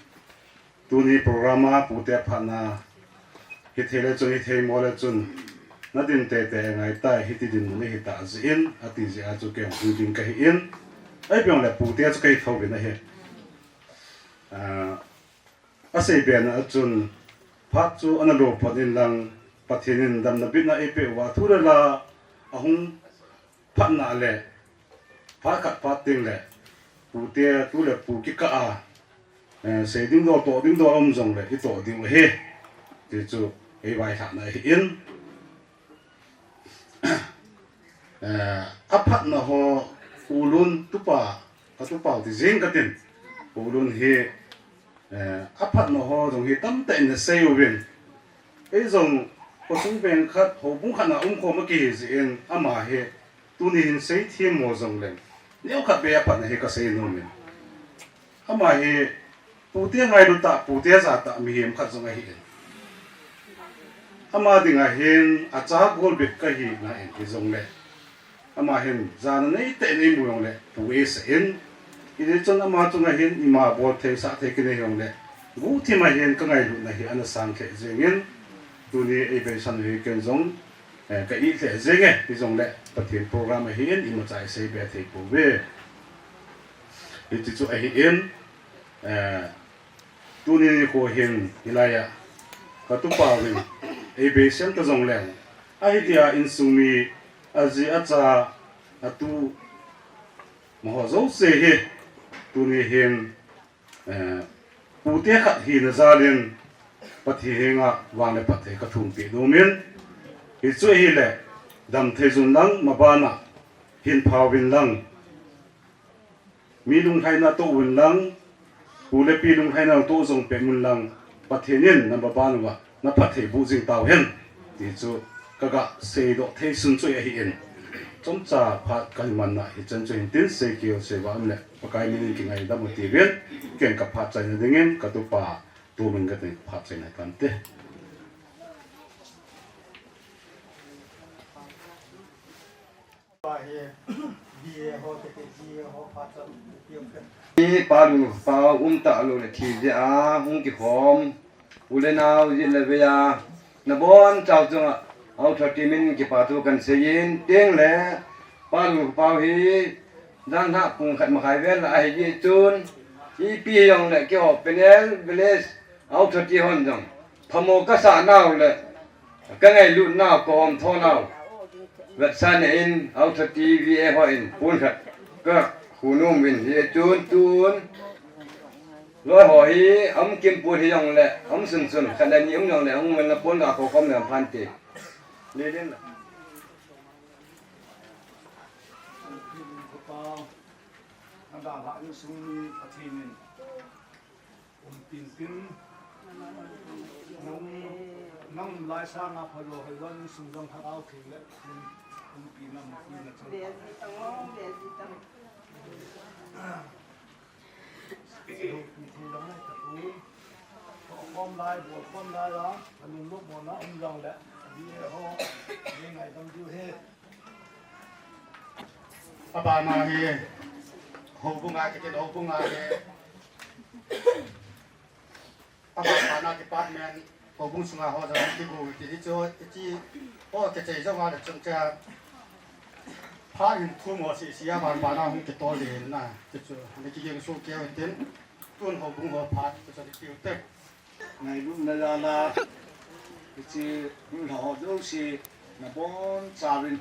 tuni program a pute phatna hithei le chun, hithei mo le chun, nadin teitei angaitai, hiti dinmun ahitah jeh in ati jeh a chu kei hung ding kahin, ahivang le pute chu kahi thouvin ahi. Ah, asei bena a chun, phat chu ana lo phot in lang, Pathen in damna bitna eipeh uva, thu le la ahung phatna le phat khat phat tengle pute tu le pu kikah a, eh, sei ding doh, toh ding doh aum jongle itoh diu ahi ti chu eivailhahna ahin, eh, aphatna ho, U Lun tupa, katupau ti jeng katin, U Lun hi, eh, aphatna ho jong hi tamtah in asei uvin, eijong khosung veng khat, houbung khat na umkhom akihi jeh in, ama hi tuni hin seithem mo jongleng, neokhat beh aphatna hi kasei nomin, ama hi pute ngailut tah, pute ja tah mihem khat jong ahin, ama dinga hin acha golbet kahi ngai in hijongle, ama hin jana neitah in eimu jongle pu eisah in, hijeh chun ama chunga hin ima bol thei sah thei kinei jongle, guhthim a hin kangailutna hi ana sang lheh jengin, tuni eibeisan u hi ken jong, eh, ka it lheh jenge, hijongle Pathen program ahin imacha isei be thei pouve. Hiti chu ahin, eh, tuni nikho hin hilai a katupa uvin eibeisem ta jongleng, ahitia insung mi, aji acha, atu, amaho jouse hi tuni hin, eh, pute khat hina jal in Pathen henga vang le phatthei kathum peh nomin, hichu ahile damthei jun lang, mabana hin phauvin lang, mi lunglhaina toh uvin lang, pu le pi lunglhaina toh jong peh uvin lang, Pathen in namaban uva naphatthei boh jing tauhen, ti chu kaga seidoh thei sun chu ahin, chomcha phat kahin manna hichan chu hintin, seikhel seiva um le Pakai min in kingaidam u tiuvin, ken kaphat chaina dingin katupa tumin katin, phat chaina tante. Hi pa Lungpau um talou le thi jeh a hung kikhom, u le nao jin le vei a, Nabon chau chunga authority min kipathu kahin seiyin, tengle Pa Lungpau hi janhi pung khat makhai vel a ahi jeh chun, ipi hijongle keiho panel village authority hon jong phamo kasah nau le kangailut nau, kahom tho nau vetsahna in authority V A hon pon khat kakhum uvin, hijeh chun tun loi ho hi aum kimpon hijongle, aum sunsun khat le ni um jongle, hung melna pon ga khokhom le phante. Lelen la. Adalha insung mi Pathen in umpin tin, nang, nang lai sanga phalou hoi lon insung jong Lhagao Theng le umpi nam pi na chang. Khom lai, bol khom lai a, alunglop mona um jongle, V A ho, ni ngaidam diu ahi. Abana hi, houbunga kitin houbunga hi. Abana department, houbung sunga ho jong kigo kiti hi chu, iti, o kichai jong a le chung cha. Phat hin thum ho sisi a ban bana hung kitol ding na, ti chu, ni kiging su keu tin. Tun houbung ho phat, ti chu ni kiu te. Ngailutna jal a, hiche hung lha ho jouse, nabon chauvin,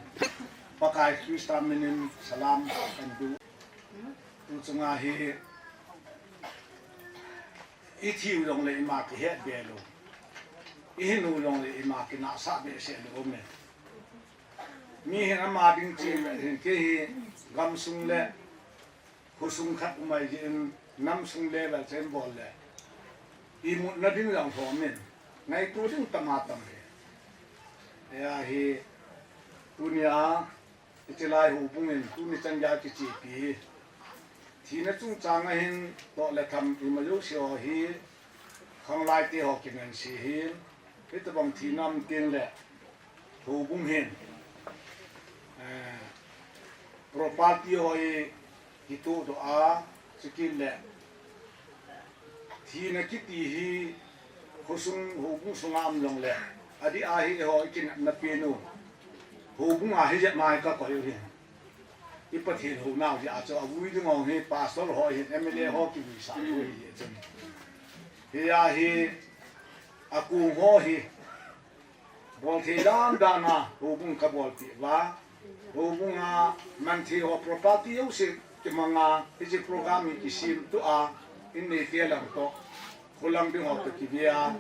Pakai Christa minin salam kahin bol. Tu chunga hi, ithi u jongle ima kihet be lou. Ihin u jongle ima kinahsah behseh lou me. Mi hin ama ding chi hin kei hi gamsung le khosung khat um ahi jeh in, namsung level chen bol le, imutna ding jong lhom in, ngaito ding tama tam hi. Hia hi, tunia, hiche lai houbung in, tuni chan geiya kichepi hi. Thina chungchang a hin, toh le tham ima jouse ho hi, khanglai te ho kinganse hin, hitobang thina um teng le, houbung hin, eh, property ho hi kitoh doh a, chukit le thina kiti hi khosung houbung sunga um jongle, adeh a hi eiho ikinepna pen u houbung a hi jep mai kakoi u hi. I Pathen hounau jeh a chu avui ding u hi pastor ho hin M L A ho kivui sah u hi chun. Hia hi akong ho hi Bolthei dan dan a houbung kabolpeh uva, houbunga manthei ho property jouse kimanga, hiche program hi kisem tua, in neite lang toh, kho lang ding ho toh kive a,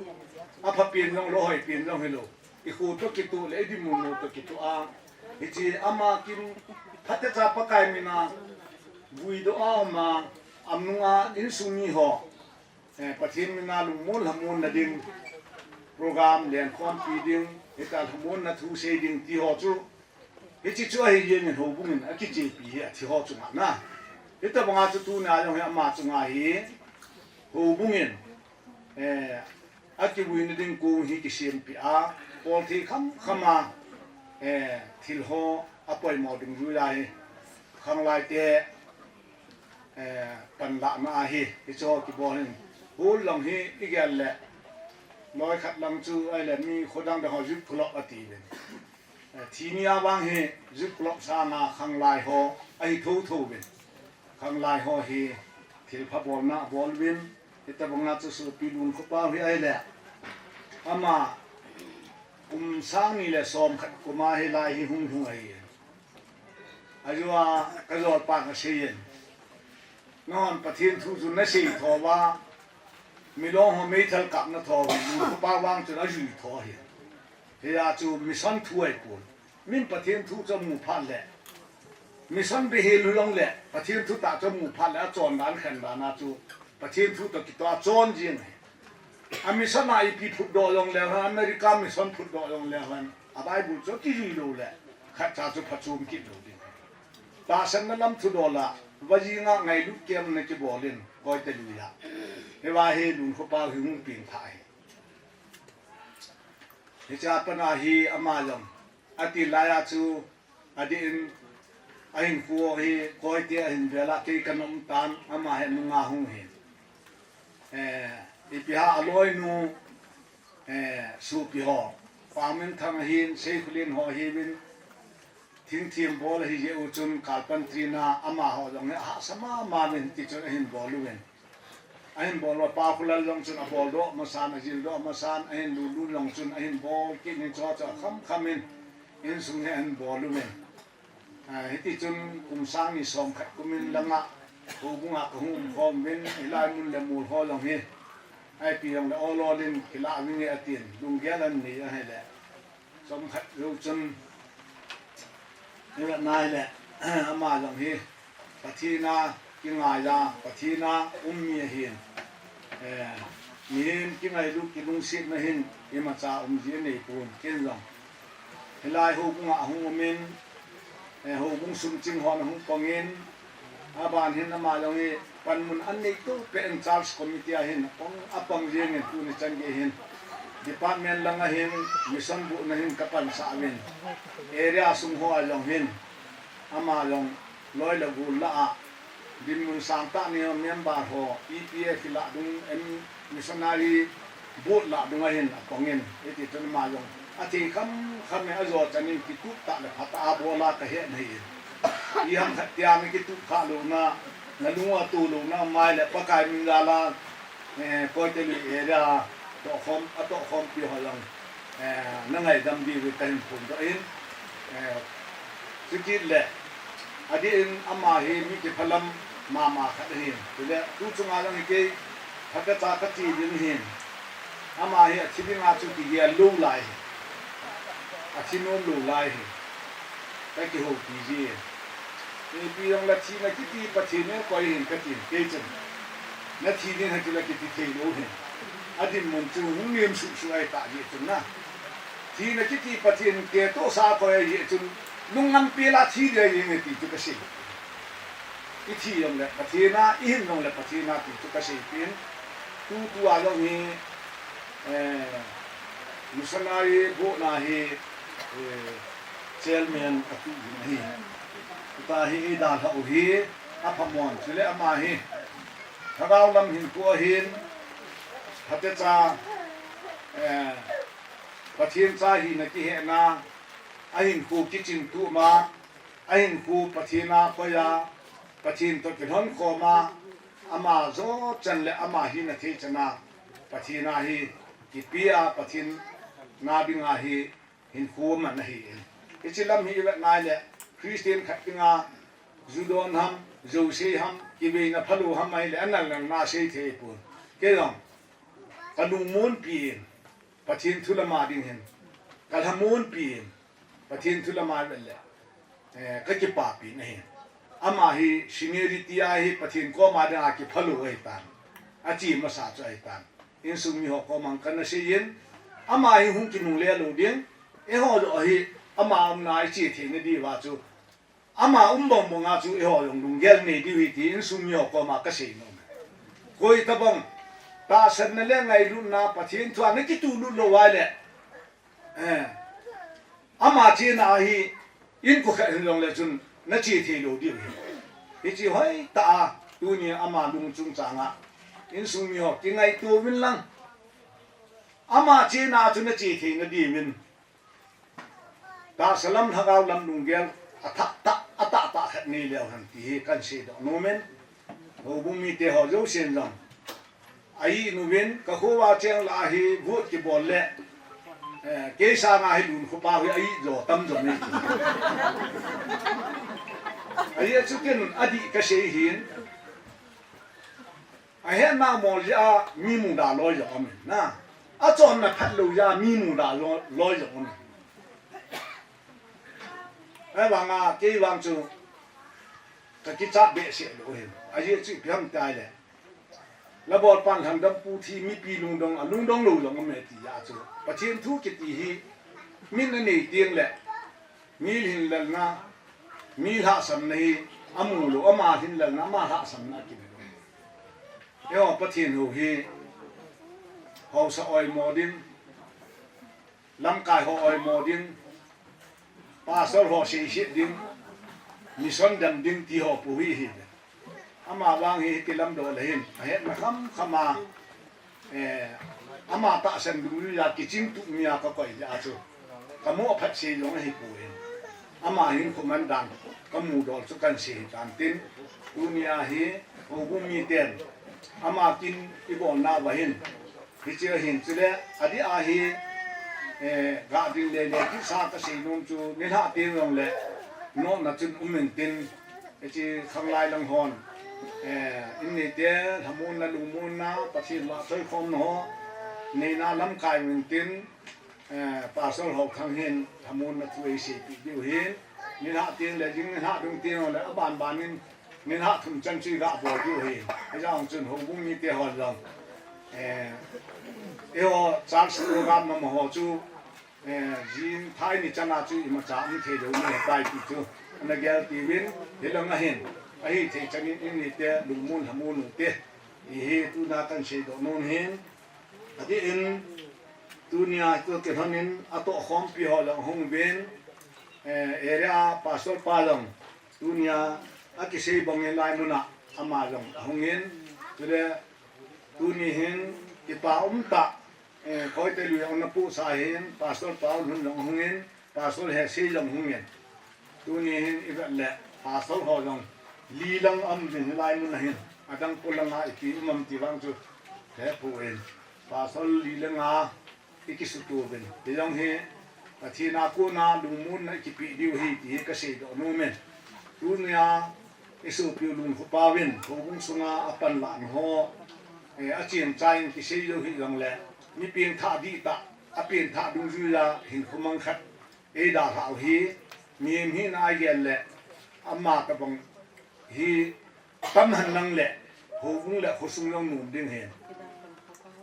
apha pen jong lou, hoi pen jong hilou, ikho toh kitoh le idinmun u toh kitoh a, hiche ama kin phatecha Pakai mina vui doh a um a, amnunga insung mi ho, Eh, Pathen mina lungmon lhamonna ding, program lenkhompi ding, hitia lhamonna thu sei ding ti ho chu, hiche chu ahi jengin houbung in akichepi hi athi ho chunga na. Hitobanga chu tuna jong hi ama chunga hi houbung in, eh, akivuina ding kong hi kisempeh a, bolthei khamkham a, eh, thil ho apoimo dungjuiya hi, khanglai te, eh, panlahna ahi, hiche ho kibol hin. Hol lang hi igel le, loi khat lang chu ahile mi khodang dang ho youth club atiuvin. Eh, thi ni a vang hi youth club sanga khanglai ho ahi thotho uvin. Khanglai ho hi thilpha bolna abol uvin. Hitobanga chu sopi Lunkhopa hi ahile, ama kum sang ni le som khat kum a hilai hi hung lhung ahi. Ajeh a kajolpan aseiyin, nanghon Pathen thu chu nasei tho uva, milong ho meithal kap natho uva, Lunkhopa vang chun ajui tho ahi. Hia chu mission thu ahipon. Min Pathen thu chu amu phat le, mission bihel u jongle Pathen thutah chu amu phat le, achon dan khen dan a chu Pathen thu toh kitoh a chon jeng ahi. A mission a ipi phutdoh jongleu hen, America mission phutdoh jongleu hen, a Bible chu akijui lou le, khatcha chu phachom kit lou ding. Tahsanna lam thudol a, vajinga ngailut kemna kibol in, koite lui a. Hiva hi Lunkhopa hi hung pengthah ahi. Hichea pat a hi ama jong, ati laiya chu, adeh in, ahinkho hi, koite ahin vel a, kei kanom tan, ama hi nunga hung ahi. Eh, ipi ham aloinu, eh, sopi ho. Pangminthang ahin, Seikhulin ho ahiuvin, thingthim bol ahi jeh u chun, carpentry na amaho jong hi ahahsa mama uvin, tichun ahin bol uvin. Ahin bol uva, Pa Khulal jong chun abol doh masan, ajil doh masan, ahin lulun jong chun ahin bol kit in, chuche chu akham kham in, insung hi ahin bol uvin. Ah, hiti chun kum sang ni som khat kum in langa, houbunga kahung um khom uvin, hilai mun le mol ho jong hi, ipi jong le ol ol in kilah vinge atin, lunggel ahin nei ahile. Som khat jou chun, ivet na ahile, ama jong hi, Pathen a kingai a, Pathen a um mi ahin. Eh, mihem kingailut kilungsetna hin, imacha um ji anei pon, ken jong. Hilai houbung a ahung um in, eh, houbung sung ching hon ahung pang in, aban hin ama jong hi panmun anei to pe in Church Committee a hin apang, apang jeng in tuni chan gei hin. Department lang a hin mission bohna hin kapansah uvin. Area sung ho a jong hin ama jong loi le gol lah a, dinmun sangtah nei member ho, E P F lah dung, em, missionary board lah dung a hin apang in, hiti chun ama jong athei kham kham in ajo chan in kitup tah le phatah a bol a kahet ahi. Iham khat tia mi kitup kha louna, nalung a tu louna, mai le Pakai min jal a, eh, Koite lui area, tohkhom, atohkhompi ho jong, eh, nangaidam diuvin kahin phongdoh in, eh, chukit le, adeh in ama hi mi kiphalam mama khat ahin. Chule, tu chunga jong hi kei, phatecha kati ding ahin. Ama hi athi dinga chu kigel lou lai hi. Athi nom lou lai hi. Kakihoupi ji. Ipi jong le thina kiti Pathen in koi hin katin kei chun. Nathi ding ahi tile kiti thei lou hin. Adinmun chu hung nem suhsuh ahi tah jeh chun na. Thina kiti Pathen in kei tohsa koi ahi jeh chun. Lungngam pel a thi ding ahi jeng e ti chu kasei. Ithi jong le Pathen a, ihin jong le Pathen a ti chu kaseipeh in. Tutua jong hi, eh, missionary bohna hi, eh, chairman atu ding ahi. Tuta hi eidalhah u hi aphamon, chule ama hi lhagao lam hinkho ahin, phatecha, eh, Pathen cha hina kihetna, ahinkho kichingtup ma, ahinkho Pathen a koi a, Pathen toh kilhonkhom a, ama jo chan le ama hina thei chan a, Pathen a hi kipia, Pathen na dinga hi hinkho aman ahi. Hiche lam hi ivet nai le, Christian khat dinga, ju don ham, jousei ham, kiveina phalou ham ahile, anal nal na sei thei pon. Kei jong, kalungmonpi in, Pathen thu lama ding hin, kalhamonpi in, Pathen thu lama vet le, eh, kakipapi in ahi. Ama hi seniority a hi Pathen koma dinga kiphalou ahitan. Ache masa chu ahitan. Insung miho koma kana seiyin, ama hi hung kinungle lou ding, eiho joh hi ama umna iche theina diuva chu, ama um bang banga chu eiho jong lunggel nei diu ahi ti insung miho koma kasei nom e. Koi tabang, tahsanna le ngailutna Pathen thua nakitulut lou uva le, eh, ama chena hi, inko khat hin jongle chun nache thei lou diu ahi. Hiche hoitah a, tuni ama lung chungchang a, insung miho kingaito uvin lang. Ama chena chu nache theina diuvin. Tahsa lam lhagao lam lunggel, atah tah, atah tah khat nei leu hen ti hi kahin seidoh nom in. Houbung mite ho jousen jong. Ahi nuvin, kakho uva cheng lah a hi vote kibol le, eh, kei sanga hi lun khopa hi ahi jo tam jom e. Ahi a chu ken adih kasei hin. Ahetna mol jeh a mi muda loi jong aumin na. Achonna phatlou jeh a mi muda loi, loi jong aumin. Ahivanga kei vang chu kakichat behseh lou hin. Ajeh chu ipi ham itile, Labolpan lhangdampu thi mipi lungdong, alungdong lou jong aume tia chu. Pathen thu kiti hi min anei teng le, mi lhinlelna, mi lhahsamna hi amu lou, ama lhinlelna, ama lhahsamna akimu lou. Eiho Pathen hou hi, haosa oimo ding, lamkai ho oimo ding, pastor ho seiset ding, mission dem ding ti ho pu hi ahi. Ama vang hi hiti lamdoh le hin, ahetna khamkham a, eh, ama tahsan dungjuiya kiching tup mia kakoi jeh a chu, kamu aphat sei jong ahipoi. Ama hinkho man dan kamu dol chu kahin sei tan tin, tunia hi houbung miten ama kin ibolna uva hin, hiche ahin chule, adeh a hi, eh, gah ding lele kisa kasei nom chu, nilhah teng jongle nopna chun um intin, hiche khanglai lang hon, eh, in neite lhamonna, lungmonna, Pathen vahchoikhomna ho neina lamkai u intin, eh, Pastor Haothang hin lhamonna thu eiseipeh diu hin, nilhah teng le, jing nilhah ding teng jongle, abanban in nilhah thum chan chu igah bol diu hin. Hijeh chun houbung mite hon jong, eh, eiho church program amaho chu, eh, jing thai ni chana chu imacha um theilou ni ahitai ti chu ana gel tiuvin, hilanga hin ahithei chan in in neite lungmon lhamon ute ti hi tuna kahin seidoh nom hin. Adeh in, tunia toh kilhon in atohkhompi ho jong ahung uvin, eh, area pastor pa jong tunia akisei bang in hilai muna ama jong ahung in, chule tuni hin kipa umtah, eh, Khoite lui ana pohsah hin Pastor Paul Hun jong ahung in, Pastor Hesei jong hung in, tuni hin ivet le Pastor ho jong li lang aum uvin hilai muna hin, adang polanga ipi um am ti vang chu hepoi, Pastor li le nga ikisutoh uvin, hijong hi Pathen a kona lungmonna ikipeh diu ahi ti hi kaseidoh nom in. Tunia isopiu Lungkhopau in houbung sunga apanlahna ho, eh, achenchai in kisei jou hijongle, mi pengthah dihtah, apengthah dungjuiya hinkho mang khat eidalhah u hi, mihem hina a igel le, ama tobang hi tam henlang le, houbung le khosung jong nom ding ahin.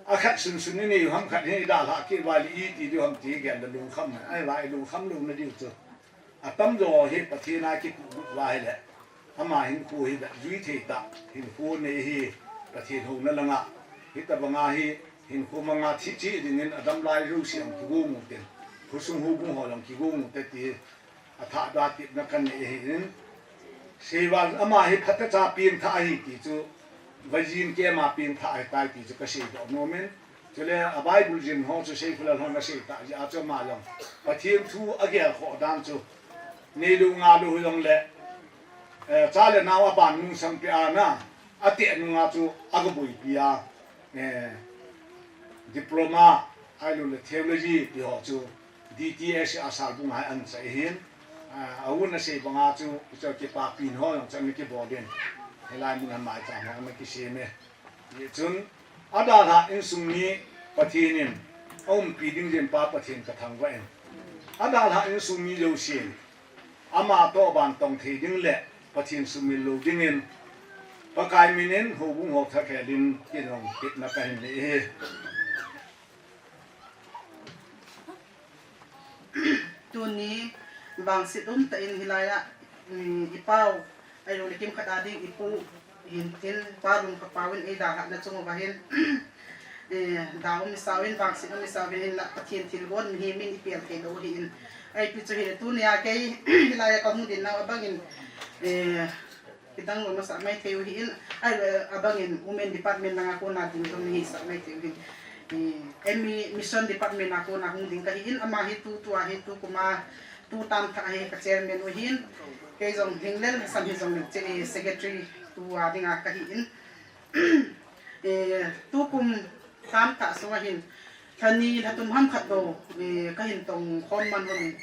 Akhat sunsun inei u ham, khat hi idalhah kit uva le iti diu ham ti gel le lungkham, ahivang ilungkham louna diu chu, atamjo hi Pathen a kipuilut uva ahile, ama hinkho hi vetjui thei tah hinkho nei ahi. Pathen houna langa hitobanga hi hinkho manga thi cheh dingin adam lai jouse jong kigong ute, khosung houbung ho jong kigong ute ti athahbeh a tepna kanei ahin, seival ama hi phatecha pengthah ahi ti chu, vajin kema pengthah ahitai ti chu kaseidoh nom in, chule a Bible jin ho chu Seikholal hon asei tah jeh a chu ama jong Pathen thu agelkhoh dan chu, neilou ngailou hijongle, eh, cha le nao aban nungsang peh a na, ateh nunga chu agaboipi a, eh, diploma, ahiloule theology ti ho chu D T S a Salbung a hi anachai ahin, ah, aun asei banga chu, hiche kipapina ho jong chu ana kibol in, hilai mun a maicham ho ana kisem e. Hijeh chun, adalhah insung mi Pathen in aumpi ding jin Pa Pathen kathangvah in, adalhah insung mi jousen ama toh vantong thei ding le Pathen sumil lou dingin, Pakai min in houbung ho thakhel in kin jong tepna kahin nei ahi. Tuni vangset umtah in hilai a, um, ipau, ahiloule kimkhat a ding ipu hintin, Pa Lungkhopau in eidalhahna chung uva hin, eh, da um isah uvin, vangset um isah uvin, hinla Pathen thilgon mihem in ipel theilou ahin. Ahipi chu hile tunia kei hilai a kahung dinnau abangin, eh, kidang lou masah maithei u ahin, ahile abangin Women Department langa kona ding jong nahisah maithei u ahin. Eh, M E Mission Department a kona hung ding kahin, ama hi tutua hi tukum a tu tam thah hi ka chairman u ahin, kei jong hinglel sam hijongle, eh, secretary tua dinga kahin. Eh, tukum tam thah sunga hin, lha ni lha thum ham khat bou, eh, kahin tong khom man uvin,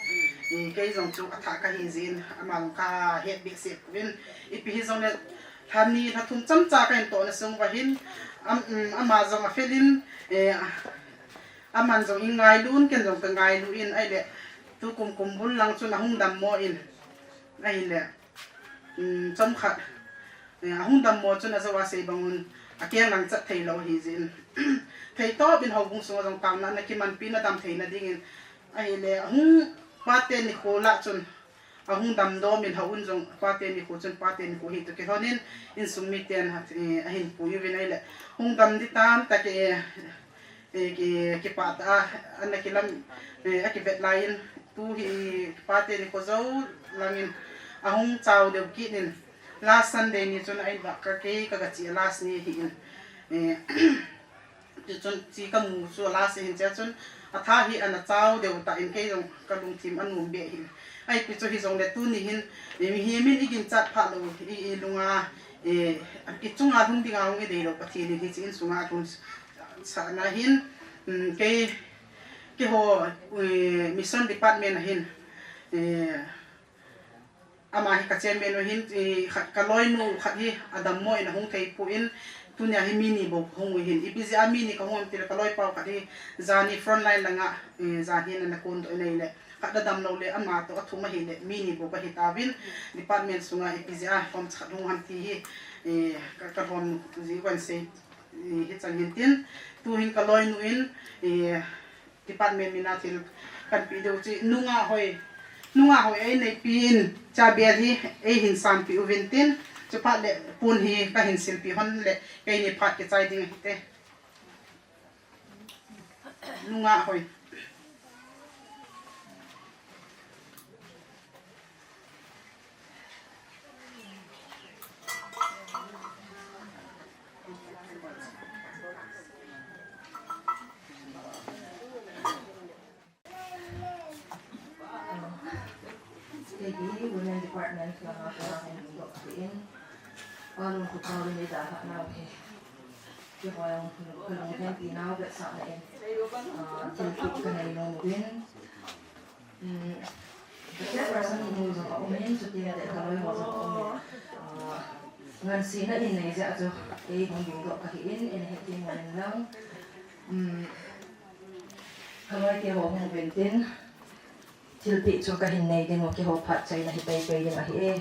eh, kei jong chu athah kahi jeh in, ama jong kahet behseh poi, ipi hijongle, lha ni lha thum chomcha kahin tohna sung uva hin, am, um, ama jong afel in, eh, aman jong eingailu in, ken jong kangailu in, ahile, tukum kumbul lang chun ahung dammo in, ahile, um, chomkhat, eh, ahung dammo chun ajou a sei bang un, akeng lang chat theilou ahi jeh in, theitop in houbung sunga jong taona ana kimanpi na dam theina dingin, ahile, ahung pate nikho lah chun, ahung damdom in, hou un jong pate nikho chun, pate nikho hi toh kilhon in, insung miten, eh, ahin pui uvin ahile, hung dam di tamtah, eh, eh, ki, kipah tah a, ana kilam, eh, akivet lai in, tu hi pate nikho jou langin, ahung chao deu kit in, last Sunday ni chun a in vah kakei, kaga che a last ni ahin, eh, Tichun chi kamu chu last hin che chun, atha hi ana chau deu tah in kei jong kalungthim anom be hi. Ahi pi chu hijongle tuni hin, eh, mihem in iginchat phat lou, i, ilunga, eh, ichunga lhung dinga hung idei lou Pathen in hiche insunga lhung sah na hin, um, kei, keiho, eh, mission department a hin, eh, Ama hi ka chairman u hin, eh, khat ka loinu khat hi adammo in ahung thei poi, tunia hi mi ni bou kahung u hin. Ipi jeh a mi ni kahung ham tile ka loipa u khat hi jani frontline langa, eh, jani ana kon doh in ahile. Khat adamlou le ama toh athum ahile mi ni bou kahi tauvin. Department sunga ipi jeh a kom khat hung ham ti hi, eh, ka, ka lhom ji wan sei, eh, hichan hin tin. Tuhin ka loinu in, eh, Department mina thil kahin pe diu chu Nungahhoi. Nungahhoi ei neipi in chabel hi eihin sanpi uvin tin. Chuphat le pon hi kahin silpi hon le keini phat kichai ding ahite. Nungahhoi. Keini Women Department langa kona hung ding doh kahin. Alung khupa win idalhah nau hi. Keiho jong kalung hengpi nau vetsahna in, ah, thilpeh kanei nom uvin. Um, ka chairperson nu jong aum in, chuteng le ka loi ho jong aum in. Ah, ngansena in nei jeh a chu, kei hung ding doh kahin, in hethem uvin lang. Um, ka loi keiho hung uvin tin, thilpeh chu kahin nei ding u, keiho phat chaina hi paipai ding ahi e.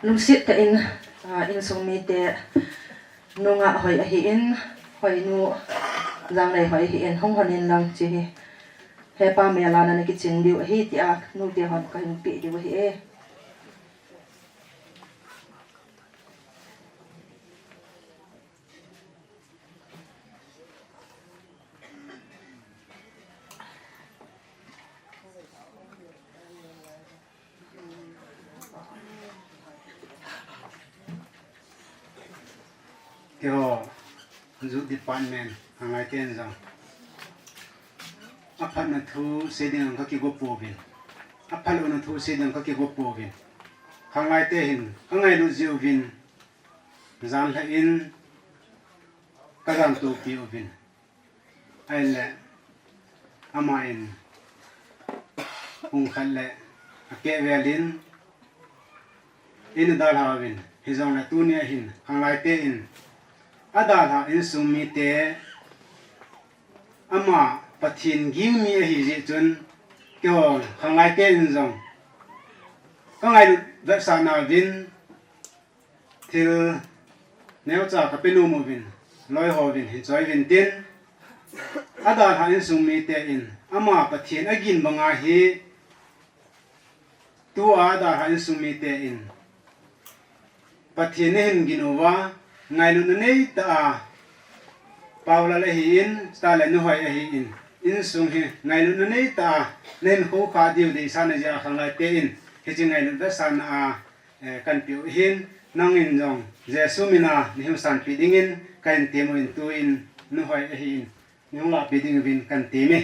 Lungset tah in, ah, insung mite, Nungahhoi ahin, Hoinu Jangneihoi ahin, hung hon in lang chi hi. Hepa mel a nana kichen diu ahi tia, nute hon kahin pe diu ahi e. Keiho, Youth Department, khanglai ten jong. Aphatna thu sei ding jong kakigo pouvin. Aphatlouna thu sei ding jong kakigo pouvin. Khanglai te hin, kangailut jiuvin. Jan lhah in, kajan topi uvin. Ahile, ama in, pung khat le, akeh vel in, in adalha uvin, hijongle tunia hin, khanglai te in, adalha insung mite, ama Pathen ging mi ahi jeh chun, keiho khanglai te in jong, kangailut vetsahna uvin, Thil neocha kape nom uvin, loi ho vin, hin choi vin tin, adalha insung mite in, ama Pathen agin banga hi, tua adalha insung mite in, Pathen neihin gin uva, ngailutna neitah a, Paulal ahin, chuteng le Nuhoi ahin, insung hi, ngailutna neitah a, neihin khoukhah diu deisahna jeh a khanglai te in, hiche ngailut vetsahna a, Eh, kahin peh u ahin, nangin jong Jesu mina neihin sanpeh dingin kahin tem uvin tuin Nuhoi ahin, neihung lahpeh ding uvin kahin tem e.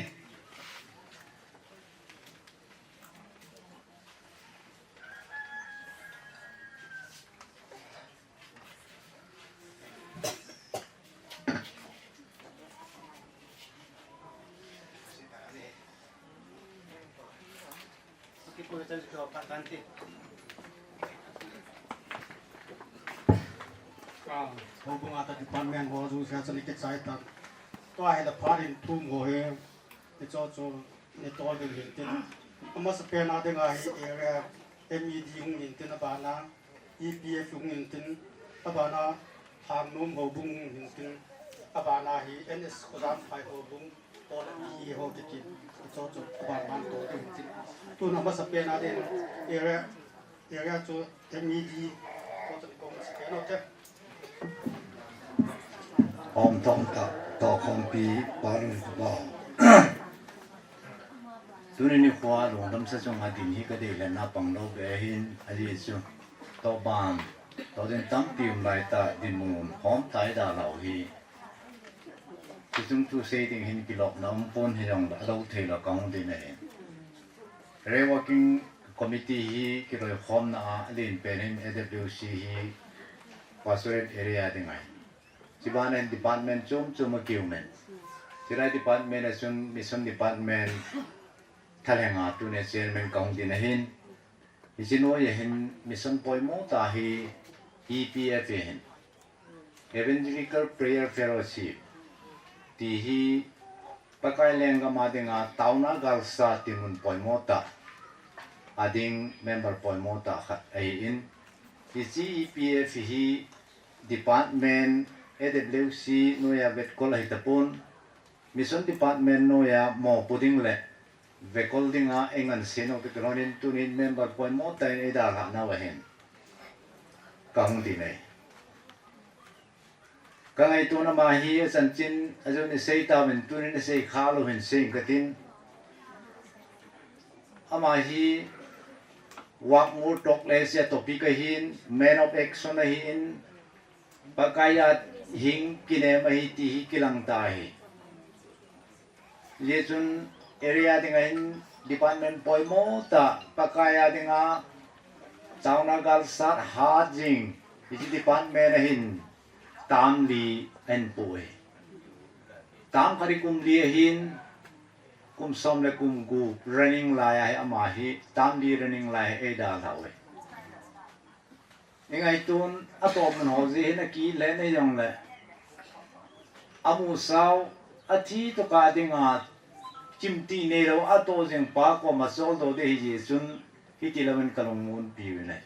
Ah, houbung a tah department ho jouse a chun ikichai tan. Tua hi la phat in thum ho hi, hicho chu ni tol ding hin tin. Amasapen a ding a hi area M E D hung hin tin abana. E P F hung in tin, abana Hangnom houbung hung in tin, abana hi N S Khojam Phai houbung, Paul P E ho kiti, hicho chu abana to ding hin tin. Tun amasapen a ding area, area chu M E D, ko chu ko amasapen o te. Om tom ta. Tokhompi Palun Khopao. Tuni nikho a lungdamsa chunga din hi kadei le napang lou be hin, ajeh chu toban, toden tampi um laitah dinmun khom tai dalhau hi. Chuchung thu sei ding hin kilopna umpon hijongle alou thei lou kahung din ahi. Reworking Committee hi kiloikhomna a alen pen hin A W C hi Pastoral Area ding ahi. Chubana hin department chom chom akiumin. Chulai department a chun Mission Department thalhenga tuni chairman kahung din ahin. Hiche noiya hin mission poimo tah hi E P F ahin. Evangelical Prayer Fellowship ti hi Pakai lenggam a dinga taona galsat dinmun poimo tah a ding member poimo tah khat ahin. Hiche E P F hi department A W C noiya vetkol ahi tapon, Mission Department noiya mopo ding le vetkol dinga eingansena toh kilhonin tunin member poimo tah in eidalhah nau ahin. Kahung din ahi. Kangaitona ama hi achanchin ajeh in isei tauvin tunin isei khalou hin sei inge katin. Ama hi Work More Talk Less a topic ahin, Man of Action ahin, Pakai a hing kinem ahi ti hi kilang tah ahi. Hijeh chun area dinga hin department poimo tah, Pakai a dinga taona galsat hat jing, hiche department a hin term li ahin pu ahi. Term khat hi kum li ahin, kum som le kum gup running lai ahi, ama hi term li running lai ahi eidalhau ahi. Ingaiton atohmun ho jeh hin akile nei jongle, amusau, athi toh kah dinga chimti neilou atoh jing pa koma choldo ding ahijeh chun hitilouvin kalungmonpiuvin ahi.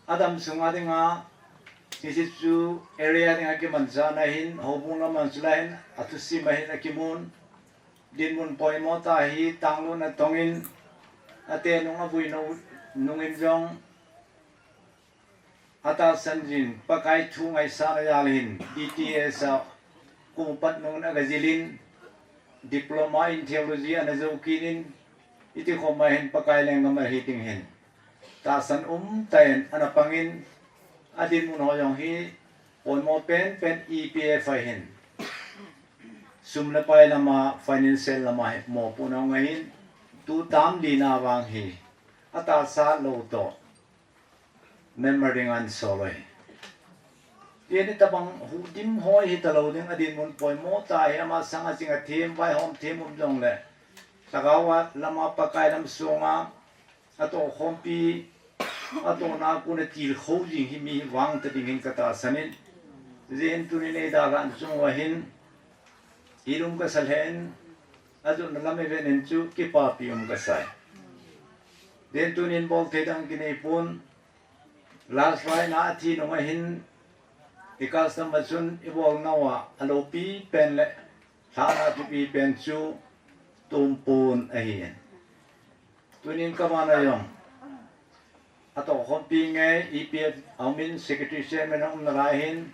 Adam sunga dinga, hiche chu area dinga kimanchahna ahin, houbung lama chulai hin athusim ahin akimun, dinmun poimo tah hi tanglutna tongin, ate nung avui nungin jong atahsan jin, Pakai thu ngaisahna jal hin D T S a kum apat nungin agajilin, Diploma in Theology ana jou kit in, hiti khoma hin Pakai lenggam ahi ding hin tahsan umtah in ana pangin, adinmun ho jong hi poimo penpen E P F ahin, sum le pai lama, financial lama hi mopohna hung ahin, tu term lina vang hi atahsa lou toh member dinga ahin sol uve. Hitabang huhdim hoi hitalou ding, adinmun poimo tah hi, ama sanga ching athem, vaihom them um jongle, lhagao lama Pakai lam sunga atohkhompi, atohna a kon atilkhou jing hi mi vangta ding hin katahsan in. Hijeh hin tunin eidalhah chung uva hin, ilung kasa lheh in, ajotna lam ivet in chu kipapi um kasai. Hijeh hin tunin bolthei dang kinei pon, last ride na athi nunga hin, i custom a chun ibolnauva aloupi pen le lhahna thupi pen chu tompon ahin. Tunin kamana jong atohkhompi ngei E P F aumin, secretary chairman aumna lai hin,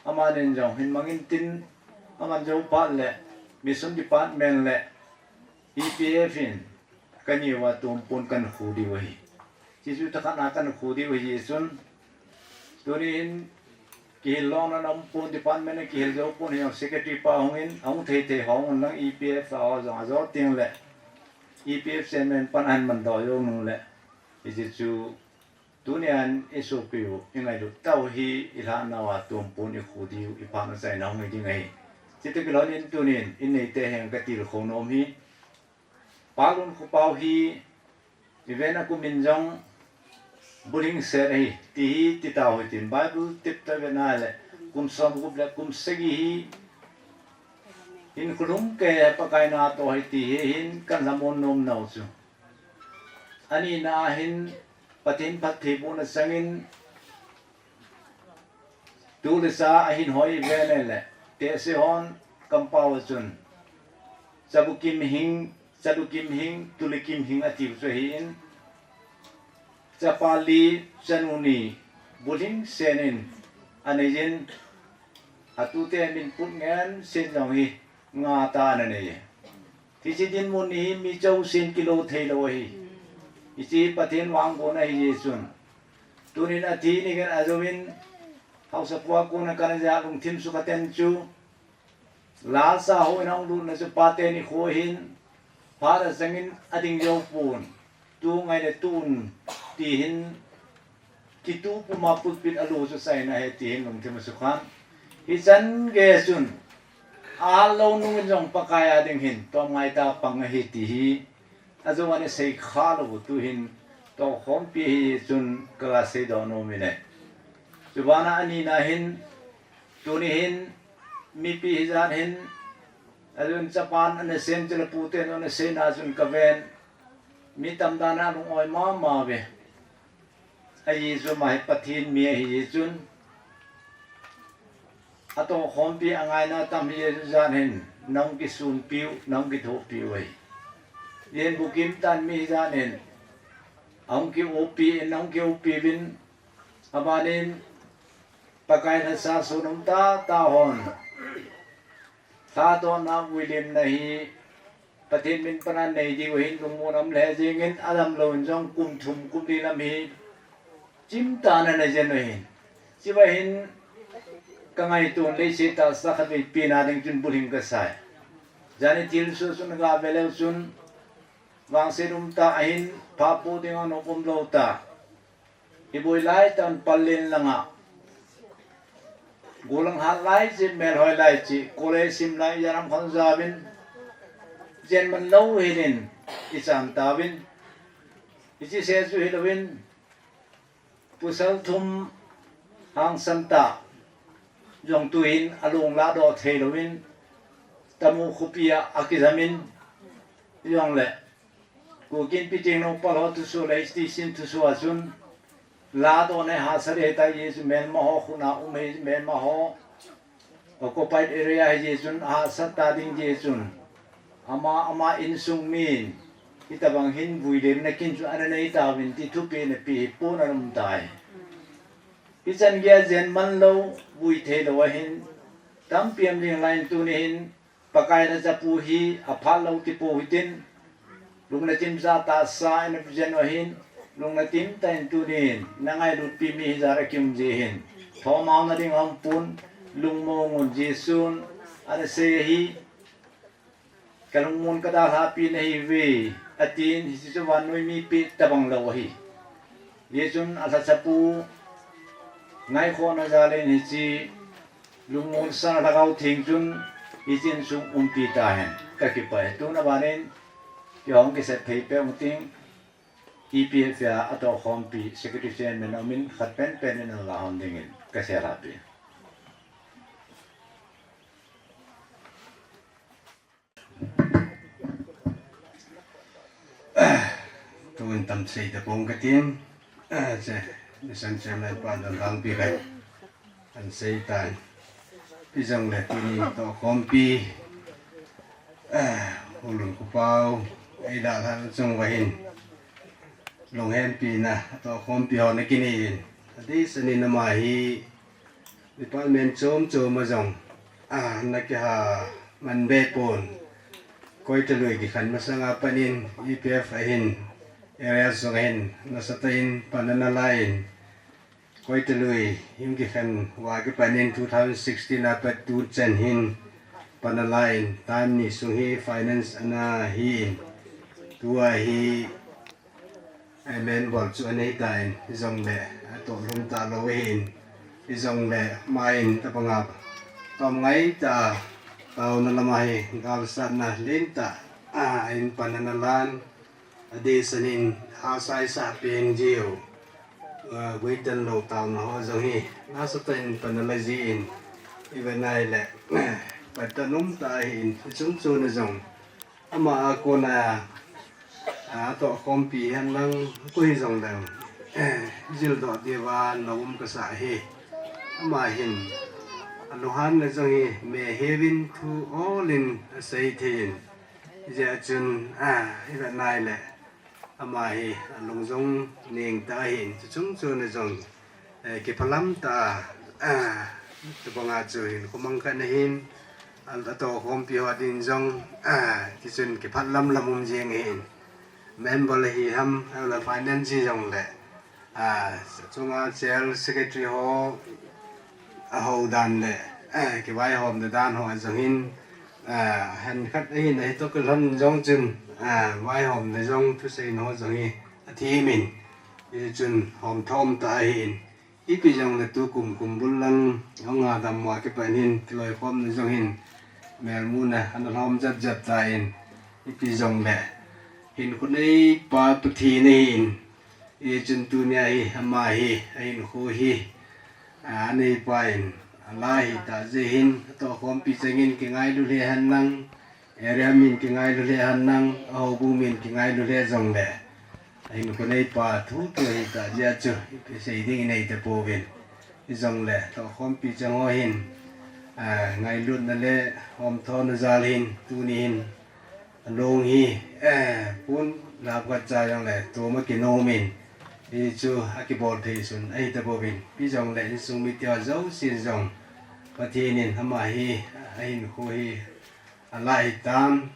amanin jong hin mangin tin, aman jou phat le Mission Department le E P F in kaneo a tompon kana khu diu ahi. Hichu thakhat na kana khu diu ahi chun, tunin kihil lona aumpon, department a kihil jou pon, hijong secretary pa hungin, ahung thei thei ho hung lang, E P F a ho jong ajo teng le E P F chairman pan ahin mandoh jou nung le, hichu tunia isopiu ingailut tau hi ilhahnauva tompon ikhu diu, iphat u achaina hung hi ding ahi. Chutoh kilhonin tunin inneite henga katilkhou nom hi, Palun Khopao hi iven a kumin jong Bulhingset ahi ti hi titau hitin, Bible teptah ivet na le kum somgup le kum sagi hi hinkho lhumkeiya Pakai natoh ahi ti hi hin kalhamon nomnau chu. Anina a hin Pathen phattheibohna changin tu le cha ahin hoi iven le, tehse hon kampao a chun, Chabukim hing, Chalukim hing, Tulikim hing atiu chu ahin, chapa li, chanu ni, Bulhingset in aneiyin, Atute min put ngen sin jong hi nga ta ana nei. Hiche dinmun hi mi chousen kilo thei lou ahi. Hiche Pathen vangbohna ahi jeh chun. Tunin athi ni khat ajouvin, haosapu a kona kana ja lungthim sukha ten chu, Lasa houin ahung lutna chu pate nikho ahin, phat achangin ading jou pon, tu ngai le tun, ti hin, kituh puma pulpit a lo chu saina ahi ti hin lungthim asukhan. Hichan gei chun, ahat lou nungin jong Pakai a ding hin, tom ngai tah a pang ahi ti hi, ajou ana sei kha lou tu hin, tohkhompi ahi chun, ka ga seidoh nom in ahi. Chubana anina hin, tuni hin, mipi hijat hin, ajun chapan ana sem chule puten ana seina chun ka ven, mi tamdan a lung-oi mama uve. Ahi chu ama hi Pathen mi ahi jeh chun, atohkhompi angaina tam hi jeh chun jat hin, nahung kisunpiu, nahung kithopiu ahi. Jen bukim tan mi jat hin, ahung kiupi in, nahung kiupi uvin, abanin, Pakai lhasa sun um tah tah hon, lhadohna vuilimna hi, Pathen min pan a nei diu ahin lungmon um lheh jengin, adamlou in jong kum thum kum li lam hi, chimtah in ana jen u ahin. Chua hin, ka ngaito in leiset a sa khatvei pen a ding chun bulhing kasai. Jani thilsoh chun ga ve leu chun, vangset um tah ahin, phapu ding a nop umlou tah. Iboi lai tan palen langa. Gollhang hat lai cheh, melhoi lai cheh, college sim lai, jaram khon jaovin. Jen man lou hilin, ichan tauvin. Hiche se chu hilouvin. Pasal thum hangsan tah. Jong tu hin alung ladoh thei louvin. Tamu khopi a akijamin. Jongle. Kuki Inpi Tengnoupal ho thusoh le H T C thusoh a chun, ladohna hi hahsat ahitai jeh chun melma ho khut a um ahi, melma ho occupied area ahi jeh chun, hahsat ta ding jeh chun, ama, ama insung min, hitobang hin vuilimna kin chu ana nei tauvin ti thupeh ana pe hi pon ana um tai. Hichan geiya jen man lou, vui thei lou ahin, tampi um ding lai in tuni hin, Pakai lhasapu hi aphat lou ti pou hitin, lungna chimtah tah sa in ajen u ahin, lungna chimtah in tunin, na ngailutpi mi hijat a kium jeh hin, thom haona ding aum pon, lungmong un Jesun ana sei ahi, ka lungmon ka dalhapi nahiuve, atin, hiche chu vannoi mi peh tobang lou ahi. Jesun alhasapu ngaikhohna jal in hiche Lungmon Sang Lhagao Theng chun hiche insung umpi tahen. Ka kipah e. Tuna banin, kihong kisep phei peh ung ting, E P F a atohkhompi Secretary Chairman aumin khat penpen in ana lahon dingin ka sel hapi. Tun tam sei tapong katin, che, Mission Chairman pa don hang pi kai. An sei tan. Pi jong le tuni tohkhompi, eh, Hulun Khupao, ei dalhan chung vahin. Lunghempi na, tohkhompi ho na kinei in. Adeh senin ama hi, Department chom chom a jong, a, ana kiha man be pon. Koitalui kikhen masang a panin E P F ahin, area jong ahin, nasatah in pan ana la in. Koitalui hung kikhen uva kipanin two thousand sixteen a pat tuchan hin pan ana la in, time ni sung hi finance ana hi in. Tua hi Amen bol chu anei tan, hijongle, atoh lhum talou ahin, hijongle, ama in tabang a, tom ngai tah, taona lama hi, galsatna lentah, a, ahin pan ana lan, adeh senin, hahsa isah pen jiu, a, guitan lou taona ho jong hi, nasatah in pan ana la jin, ive nai le, phatah um tah ahin, hichung chun jong, Ama a kona, a, tohkhompi hen lang, koi jong lang, jildoh diuva na um kasa hi. Ama hin, alunghan na jong hi, me hevin thu olin asei thei in. Hijeh chun, a, ive nai le, ama hi, alung jong neng tah ahin, chuchung chun jong, eh, kiphalam tah, a, Tubanga chu hin khomang khat na hin, a, atohkhompi ho din jong, a, tichun kiphat lam lam um jing hin. Member hi ham, a, la finance jong le, a, chunga chair secretary ho, a, ho dan le, a, kivaihom dan ho jong hin, a, han khat ahin, a, hitoh kilhon jong chun, a, vaihom na jong thusei na ho jong hi, a, thimin, tichun hom thom ta ahin. Ipi jong le tukum kum bul lang, hung a dam mo a kipan hin, kiloikhom na jong hin, melmuna, ana lhom jap jap ta in, ipi jong le, hin khonei pa Pathen ahin, tichun tunia hi, ama hi, ahin khu hi, a, anei pa in, ala hi ta jeh hin, atohkhompi chengin kingailu le han lang, Area min kingailu le han lang, a houbung min kingailu le jong le. Ahin khonei pa thu thu hi ta jeh chu, ipi sei ding inei ta pouvin. Hi jong le, tohkhompi chang ho hin, a, ngailutna le, hom thona jal hin, tuni hin, along hi, a, pun lap khat cha jong le, tuma kinomin. Hi chu, a kibol thei sun, ahi ta pouvin. Hi jong le, insung mite ho jousen jong. Pathen in, ama hi, ahin khu hi, Ala hitam,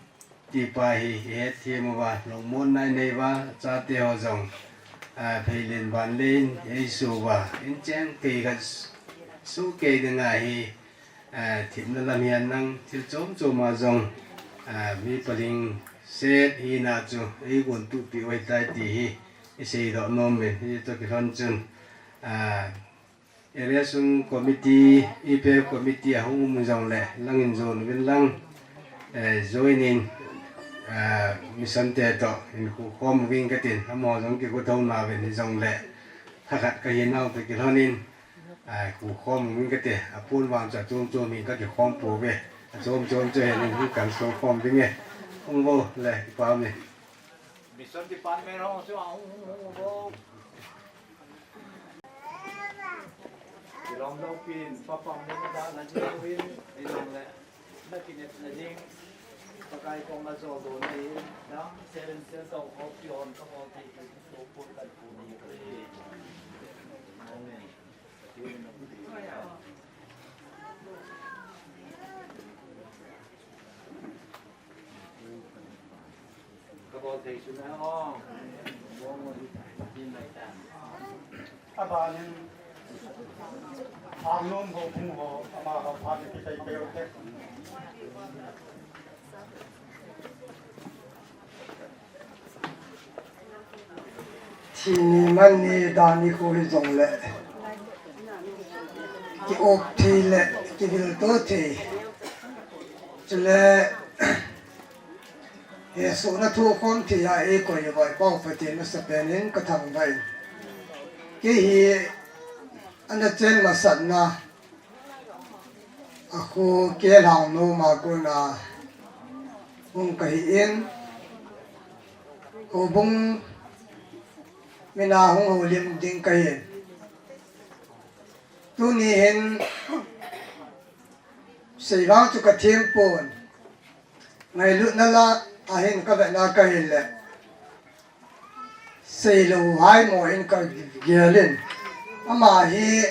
tipa hi, ihet them uva, lungmonna inei uva, chate ho jong, a, pheilen vanlen, eisou uva, inchen kei khat, sukei dinga hi, a, themna lam hihen lang, thil chom chom a jong, a, mi paling set hina chu, eigon tupi u ahitai ti hi, isei doh nom in, hitoh kilhon chun, a, Area sung committee, I P F committee ahung um jong le, lang in jon uvin lang, eh, join in, eh, mission te toh, in khukhom uvin katin, amaho jong kikhuthona uvin jong le, thakhat kahi nau toh kilhon in, eh, khukhom uvin kati, apun vang chu chom chom in kakikhom pouve, achom chom chu hin in hu kan so khom ding e, hung vo le, kipa ume. Mission department ho chu ahung hung hung vo. Kilom lopin, papang mo na na jing in, ilong le, na kinep na jing, Pakai kong na jol do na in, nang seven cell tong hop pi hon ka hop pi, ka hop pi, ka hop pi. Amen. Ka bol thei chu na o. Abanin, Thangnom ho, Bung ho, amaho phat in kitai peh u te. Thi ni man ni dan ni khu hi jong le, ki-op thei le, kivil to thei. Chule, hesohna thu khom thei a eikoi uva i Pau Pathen masapen in ka thangvah in. Kei hi ana chen masatna, a khu K. Lhangnom a kona hung kahi in, houbung mina hung houlim ding kahi in. Tuni hin sei vang chu ka them pon, ngailutna la ahin ka vetna kahi le, seilou hai mo in ka gel in. Ama hi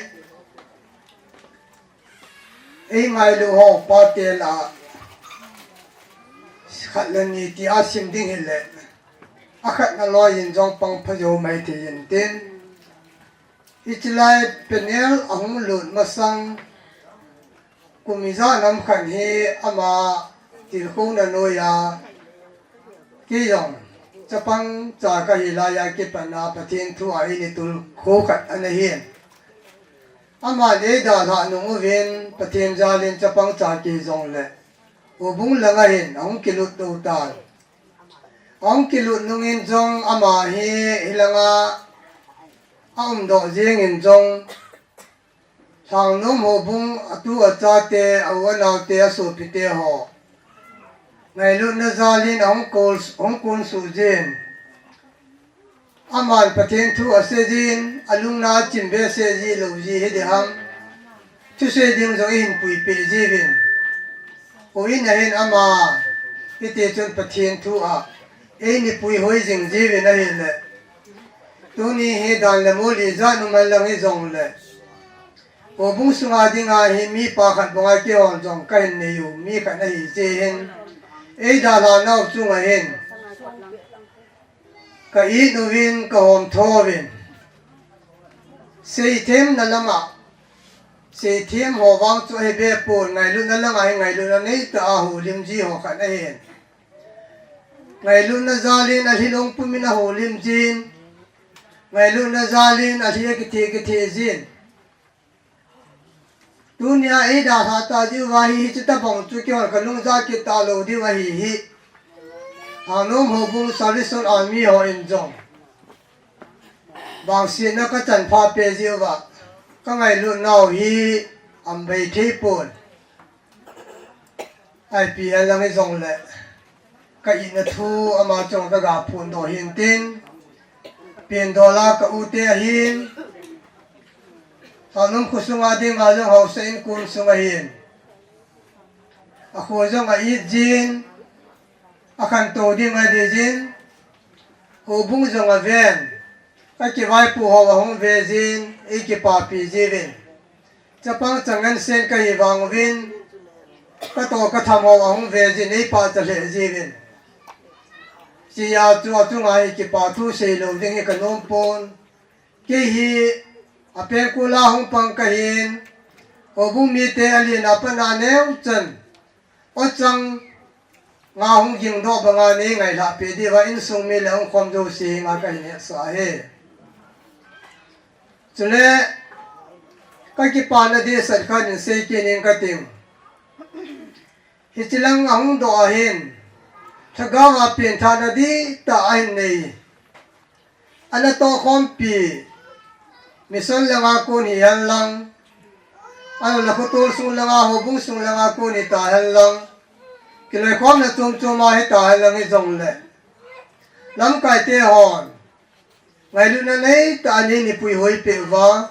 ei ngailu ho pa te lah a khat le ni ti a sim ding hile, a khatna loi in jong pang pha jou mai thei in tin. Hiche lai panel ahung lut masang, kum ijat ham khat hi ama tilkhouna noiya, kei jong chapang cha kahi laiya kipat a Pathen thu a eini tul kho khat ana hin. Aman eidalhah nung uvin Pathen jal in chapang cha kei jong le, houbung langa hin ahung kilut tou tan. Ahung kilut nung in jong ama hi hilanga aumdoh jeng in jong, Lhangnom houbung a tu a chate, a u a naote, a sopite ho ngailutna jal in ahung kol, hung kon suh jin. Aman Pathen thu asei jin, alungna achim behseh ji lou ji hi diham. Thusei ding jong eihin puipeh jiuvin. Houin ahin ama, hiti chun Pathen thu a eini puihoi jing jiuvin ahile. Tuni hi dan le mol ijat um hen lang hijongle, Houbung sunga dinga hi mi pakhat banga kihon jong kahin nei u, mi khat ahi jeh hin. Eidalha nau chunga hin. Ka it uvin, ka hom tho uvin. Seithem na lama. Seithem ho vang chu ahi be pon, ngailutna langa hi ngailutna neitah a houlim ji ho khat ahin. Ngailutna jalin alhi lungpumin ahoulim jin. Ngailutna jalin alhi akithe kithe jin. Tunia eidalha ta diu ahi, hiche tabang chu kihon kalung ja kit talou diu ahi hi. Hangnom Houbung Salvation Army hon jong. Vangsetna kachan pha pe jiuva. Ka ngailut nau hi aum bei thei pon. Ipi hilang hijongle, ka itna thu ama chunga ka ga phondoh hintin, pengdola ka u te ahin, Hangnom khosunga dinga jong haosa in kon sunga hin, akho jong a it jin, akhantou ding a dei jin, houbung jong aven, ka kivaipo ho ahung ve jin, eikipapi jiuvin. Chapang changan sen kahi vang uvin, katoh katham ho ahung ve jin, eipachat lheh jiuvin. Hichea chu achunga hi kipa thu seilou ding hi kanom pon. Kei hi apengkul a hung pang kahin, houbung mite alen a pat a neo chan, ochang nga hung gingdoh banga nei ngailhah peh diuva insung mi le hung khom jouse henga kahin hetsah e. Chule, ka kipana dehset khat in sei kit ing kating. Hiche lang ahung doh ahin, lhagao a pengthahna dihtah ahin nei. Ana tohkhompi, mission langa kon hihen lang, ahilouleh khotol sung langa, houbung sung langa kon hitahen lang, kiloikhomna chom chom a hitahen lang hijongle, lamkaite hon ngailutna neitah a nei puihoi peh uva,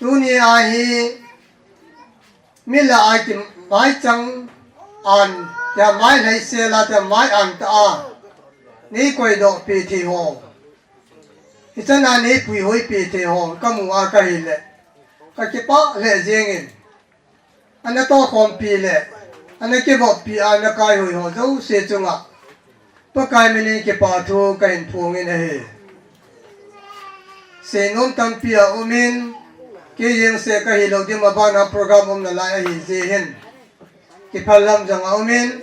tunia hi mi lah a kimaichang an, tia mai lhaisel a, tia mai an tah a nei koidoh peh thei ho, hichan a nei puihoi peh thei ho kamu a kahile, kakipah lheh jengin. Ana tohkhompi le ana kivoppi a ana kaihoi ho jouse chunga Pakai minin kipa thu kahin phongin ahi. Seinom tampi aumin, kei jeng seh kahilou ding, abana program um nalai ahi jeh hin, kiphal lam jong aumin,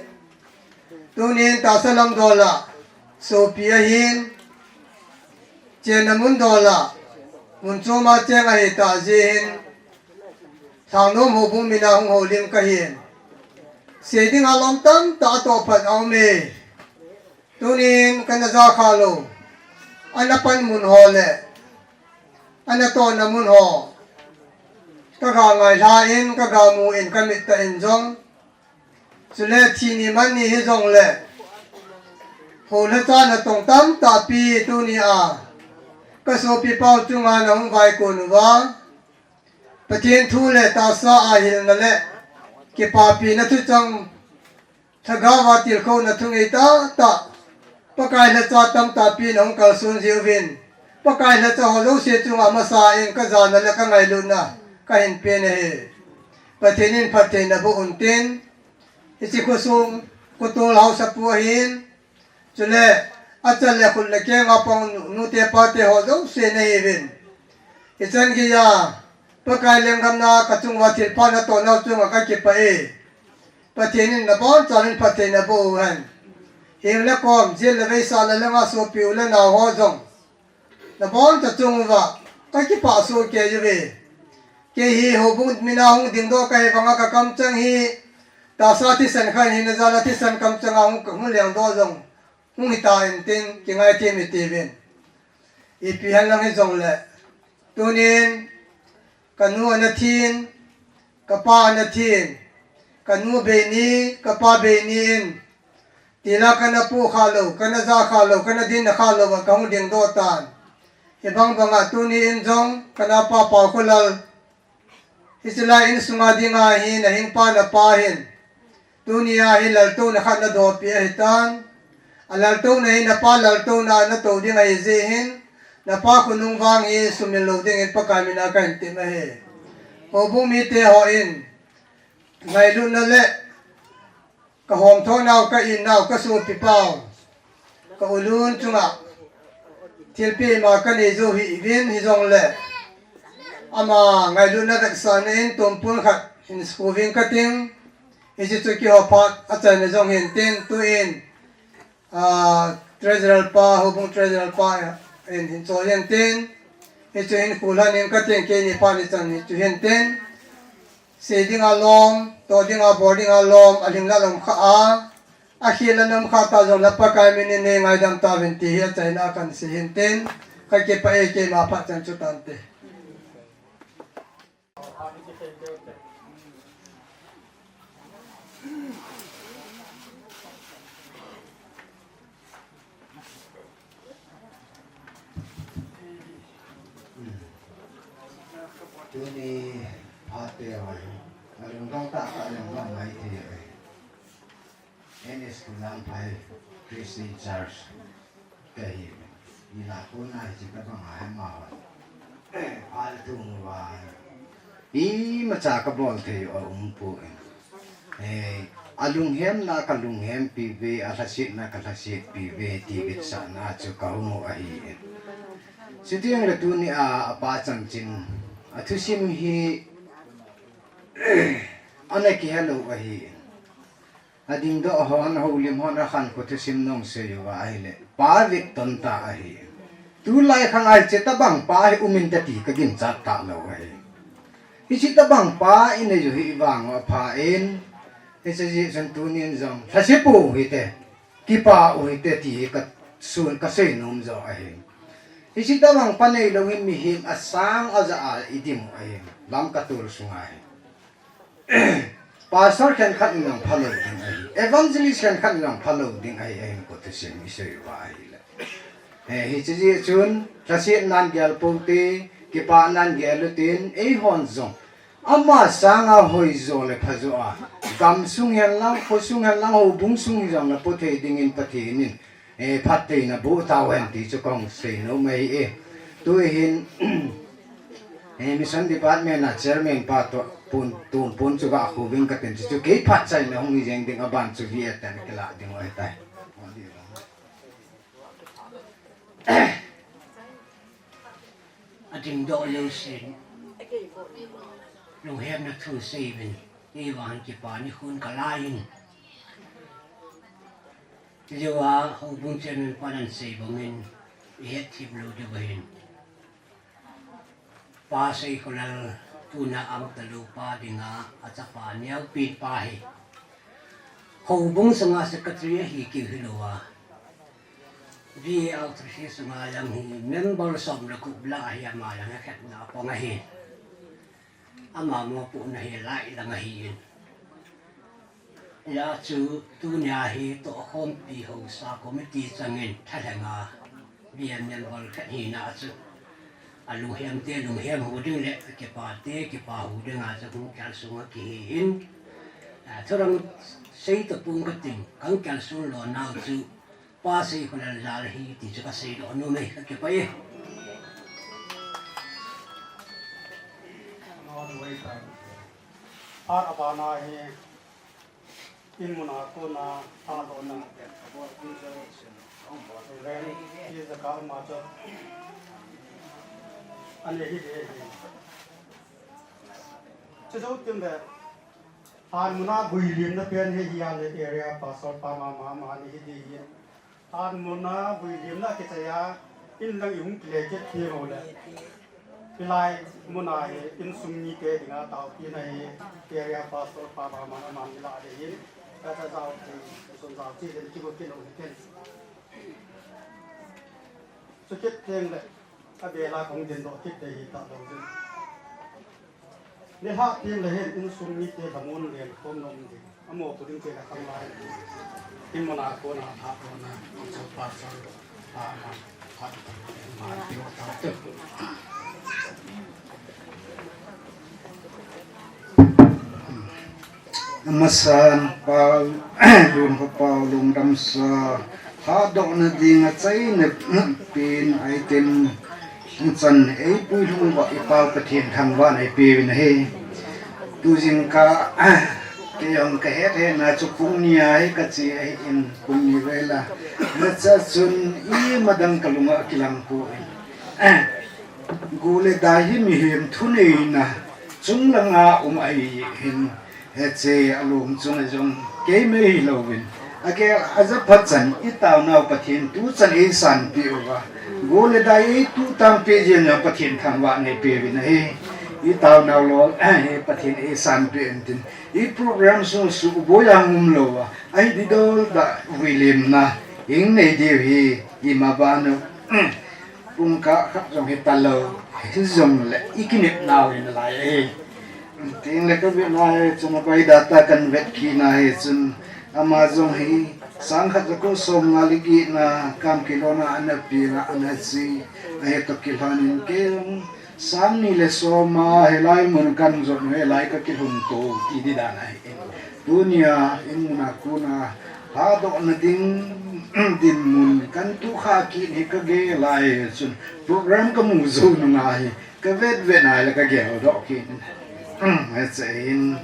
tunin tahsa lam dola sopi ahin, chenna mun dola mun choma cheng ahitah jeh hin, Hangnom Houbung mina hung houlim kahin, sei dinga lom tamtah atohphat aume. Tunin kana jakhah lou, ana panmun ho le ana tohna mun ho kaga ngailhan, kaga mun, kamit tah in jong, chule thi ni man ni hijongle, houlhacha natong tamtahpi tunia kasopipau chunga nahung vaikon uva, Pathen thu le tahsa a hilna le kipapina thuchang, lhagaova tilkhouna thungei tahtah, Pakai lhacha tamtahpi nahung kalson jeh uvin, Pakai lhacha ho jouse chunga masa in kajana le kangailutna kahin pen ahi. Pathen in phattheina boh untin, hiche khosung khotol haosapu ahin, chule achan le khut le kenga pang nute pate ho jouse nahiuvin, hichan geiya Pakai lenggam na kachunguva thilpha natoh nau chunga kakipah e. Pathen in nabonchauvin phattheina boh uhen. Heng le kom, jil le vei, sah le langa sopi u le nao ho jong naboncha chunguva kakipah soh kei uve. Kei hi houbung mina hung dingdoh kahi vanga kakamcheng hi tahsa thisan khat hina jal a thisan kamchenga hung, hung lengdoh jong hung hita intin, kingaithem hitiuvin. Ipi henlang hijongle, tunin kanu ana thin, kapa ana thin, kanu bei ni, kapa bei ni in, tila kana pohkhah lou, kana jakhah lou, kana dinna khah louva kahung dingdoh tan. Hibang banga tuni in jong kanapa Paokholal, hiche lai insunga dinga hi nahingpa napa hin, tunia hi laltouna khat nadohpeh ahitan. Alaltouna hi napa laltouna natou ding ahi jeh hin, napa khonung vang hi sumil lou dingin Pakai mina kahin tem ahi. Houbung mite hon ngailutna le ka homthonau, ka innau, ka sopipau, ka ulun chunga thilpeh ima ka nei jou hih uvin, hijongle ama ngailutna vetsahna in tumpul khat hin sukuving kating. Hiche chu kihou phat achaina jong hintin, tuin, ah, treasurer pa, houbung treasurer pa in hin choi hintin. Hichu hin khulan in kating, keini phat nichan hichu hintin. Sei dinga lom, toh dinga, bol dinga lom, alhinglel um kha a, akhel a um kha ta jongle Pakai min in nei ngaidam tauvin ti hi achaina a kasei hintin. Kakipah e, keima phat chan chu tante. Tuni phat te a, alungdong tahtah a lungdong ngai thei e. N S Khulangphai Christian Church kahi. Ina kona hiche tabang a hi amahon phat thum uva imacha kabol thei u aumpoi. Eh, alunghemna kalunghempi uve, alhasetna kalhasetpi uve ti vetsahna chu kahung u ahi. Chuteng le tuni a, apa chanchin, athusim hi ana kihelou ahi. Adingdoh hon, houlim hon akhankho thusim nung sei uva ahile, pa vet ton ta ahi. Tulai khang a hiche tabang pa hi um inte ti kaginchat talou ahi. Hiche tabang pa inei u hi vang u apha in, hiche jeh chun tunin jong lhase pou hite, kipa u hite ti hi kasun, kasei nom jo ahi. Hiche tabang pa neilou hin mihem asang aja a idim u ahi, Lamka tol sunga hi. Pastor khenkhat in jong phalou ding ahi. Evangelist khenkhat in jong phalou ding ahi, ahin kho thusim isei uva ahile. Eh, hiche jeh chun, lhasetnan gel pou te, kipahnan gel u tin, eihon jong ama sanga hoijo le phajo a, gamsung hen lang, khosung hen lang, houbung sung hijongle po thei dingin Pathen in eh, phattheina boh tauhen ti chu kahung sei nom ahi e. Tuhin, eh, Mission Department a Chairman pa toh pon, tumpon chu gakhouving katin, chuchu kei phat chaina hung hi jeng ding, aban chu V A ten kilah ding u ahitai. Adingdoh lou sin, lunghemna thu sei uvin, eivang kipa nikhon kalai in. Tijoh a houbung chairman pan asei bangin, ihet thip lou diu ahin. Pa Seikholal tuna aum talou pa dinga, achapa neopen pa hi houbung sunga secretary ahi keu hilou a, V A outreach sunga jong hi member som le gup lah ahi, ama jong akhetna apang ahi. Ama mopohna hi lai lang ahin. Hijeh chun tunia hi tohkhompi haosa committee changin thalhenga V M member khat hina chu alunghem te lunghem hou ding le akipate kipa hou dinga chu hung kalsong a kihi in. Ah, thudang sei tapong kating, kahin kalsong lou nau chu Pa Seikholal jal ahi ti chu kasei doh nom e, kakipah e. Phat abana hi in muna kona phat lona Reverend P. Zakal Machop anei hite hi. Chujou teng le, phat muna vuilimna pen hi hia le area pastor pa mama mani hiti hi. Phat muna vuilimna kichai a, in lang ihung kile kit thei lou le. Hilai muna hi insung mite dinga taopina hi area pastor pa mama mani lah ding hin. Kacha jao chi, sun jao chi den kigo kit lou hi ken. Chukit teng le, abel a kahung dingdoh kit te hi talou ding. Nilhah teng le hin insung mite lhamon lenkhom nom ding. Amopo ding te le khanglai. In muna kona phat lona, chu pastor pa ma, phat ma, ti ho ta te. Amasan, pao, lungkha pao, lungdamsa, thadohna dinga achaina pen item Chan eipui lhung uva i Pau Pathen thangvahna ipeuvin ahi. Tujingkah, kei jong kahet hetna chu pung ni a hi kache ahin, pung ni vel a. Hichea chun ima dang kalunga kilang poi. Go le dai hi mihem thuneina chunglanga um ahi hin. Hiche alom chunga jong keima hilouvin, agel ajaphat chan i taonau Pathen tuchan eisanpeh uva, go le dai eituh tangpeh jeng jong Pathen thangvahna ipeuvin ahi. I taonau lol hi Pathen eisanpeh intin, i program sung suhboi a hung umlouva, ahi didol da vuilimna hung nei diu hi, ima banu. Pungkah khat jong hitalou, hijongle i kinepnau hi nalai ahi. Tengle kavetna hi chun a biodata kahin vet kitna hi chun, ama jong hi sang khat jako somnga le getna Kamkilona ana peng a ana che, ahitoh kilhonin kei jong sang ni le som a hilai mun kahin jot u, hilai kakilhun to ti di dan ahi. Tunia in muna kona lhadohna ding dinmun kahin tukha kit hi kagel a hi chun, program kamu jou nunga hi kavet vet a hile kageldoh kit in. Hiche hin,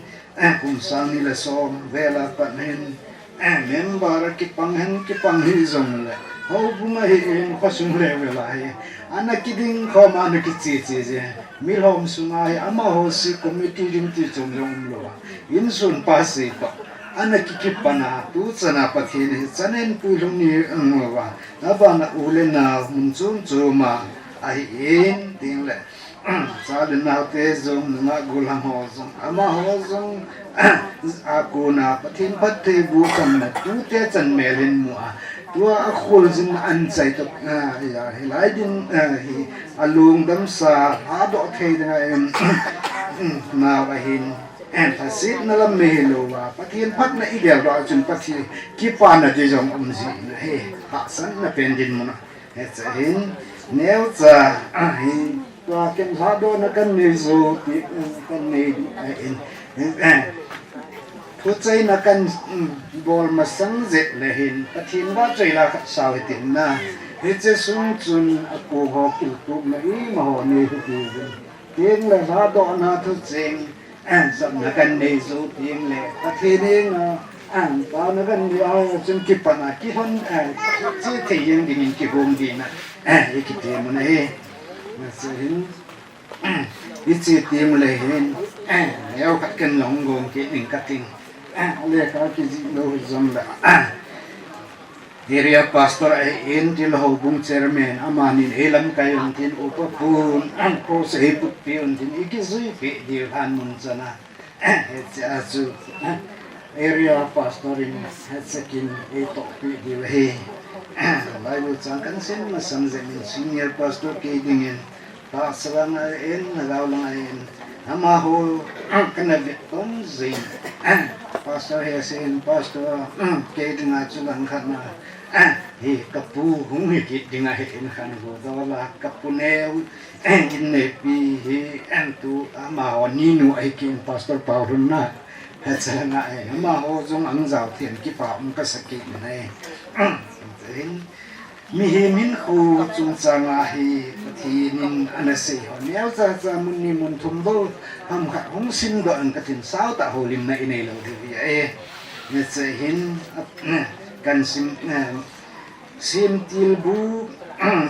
kum sang ni le som vel a pat hin, member a kipang hin kipang hijongle, houbung a hin khosung level a hi ana kiding khom a ana kiche che je. Milhom sunga hi amaho se committee ding ti chom jong umlouva, insunpa se toh ana kikipan a, tuchan a Pathen hi chan eipui lhung ni umlouva, abana u le nao mun chom chom a ahin, tengle cha le naote jong, nungah gollhang ho jong, amaho jong a kona Pathen phattheiboh channa tute chanmel hin mu a, tua akholjin anchai toh, hilai din hi alungdamsa lhadoh thei dinga, nao ahin, lhasetna lam mei hilouva Pathen phatna igeldoh a chun Pathen kipana di jong um jin ahi, hahsatna pen dinmun a. Hiche hin neocha hi tua ken lhadohna kahin nei jou ti, kahin nei di ahin, thucheina kahin bol masang jeh le hin Pathen vahchoila khat sao hitin na. Hiche sung chun akoho kiltupna imaho nei hitiuvin, tengle lhadohna thucheng japna kahin nei jou tengle Pathen henga taona kahin nei a chun kipana kilhon che thei jeng dingin kigong dina ikitem u ahi. Hiche hin iche tengle hin, neo khat kahin long gong kit ning kating, lekha kijih lou jongle, area pastor ahin, tile houbung chairman, amanin eilamkai untin, upa pun, cross eiputpeh untin, ikijuipeh diu lhan mun chana. Hichea chu area pastor in hiche kin eitohpeh diu ahi. Bible chang kahin sim masang jeh in senior pastor kei dingin, tahsa lang ahin, lhagao lang ahin, amaho kana vettom jin, pastor hi asen, pastor kei dinga chu langkhatna hi kapu hung hikit dinga hi in khan go dola, kapu neo, inneipi hi, tu amaho ninu ahi kit in, Pastor Paulhun na, hiche langa hi amaho jong angjao thei in kipa um kasa kit in ahi. Mihem hinkho chungchanga hi Pathen in ana seiho neocha cha mun ni mun thum bou ham khat hung simdoh in katin, saotah houlimna inei lou diu ahi. Hiche hin kahin sim, Semtilbu,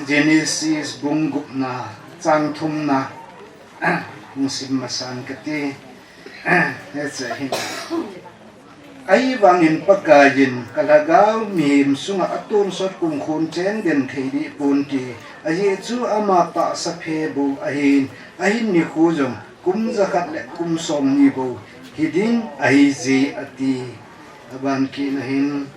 Genesis bung gupna, chang thumna hung sim masan kate. Hiche hin, ahivangin Pakaiyin kalhagao mihem sunga atonsot kumkhon chengden thei deh ponte, ajeh chu ama tahsa phe bou ahin, ahin nikho jong kum jakhat le kum somni bou hiding ahije ati. Aban kitna hin,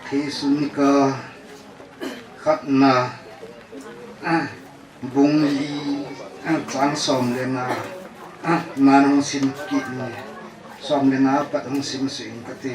Thessalonika khatna, bung li, chang som le nga, nan hung sim kit in, som le nga pat hung simsuh in kate.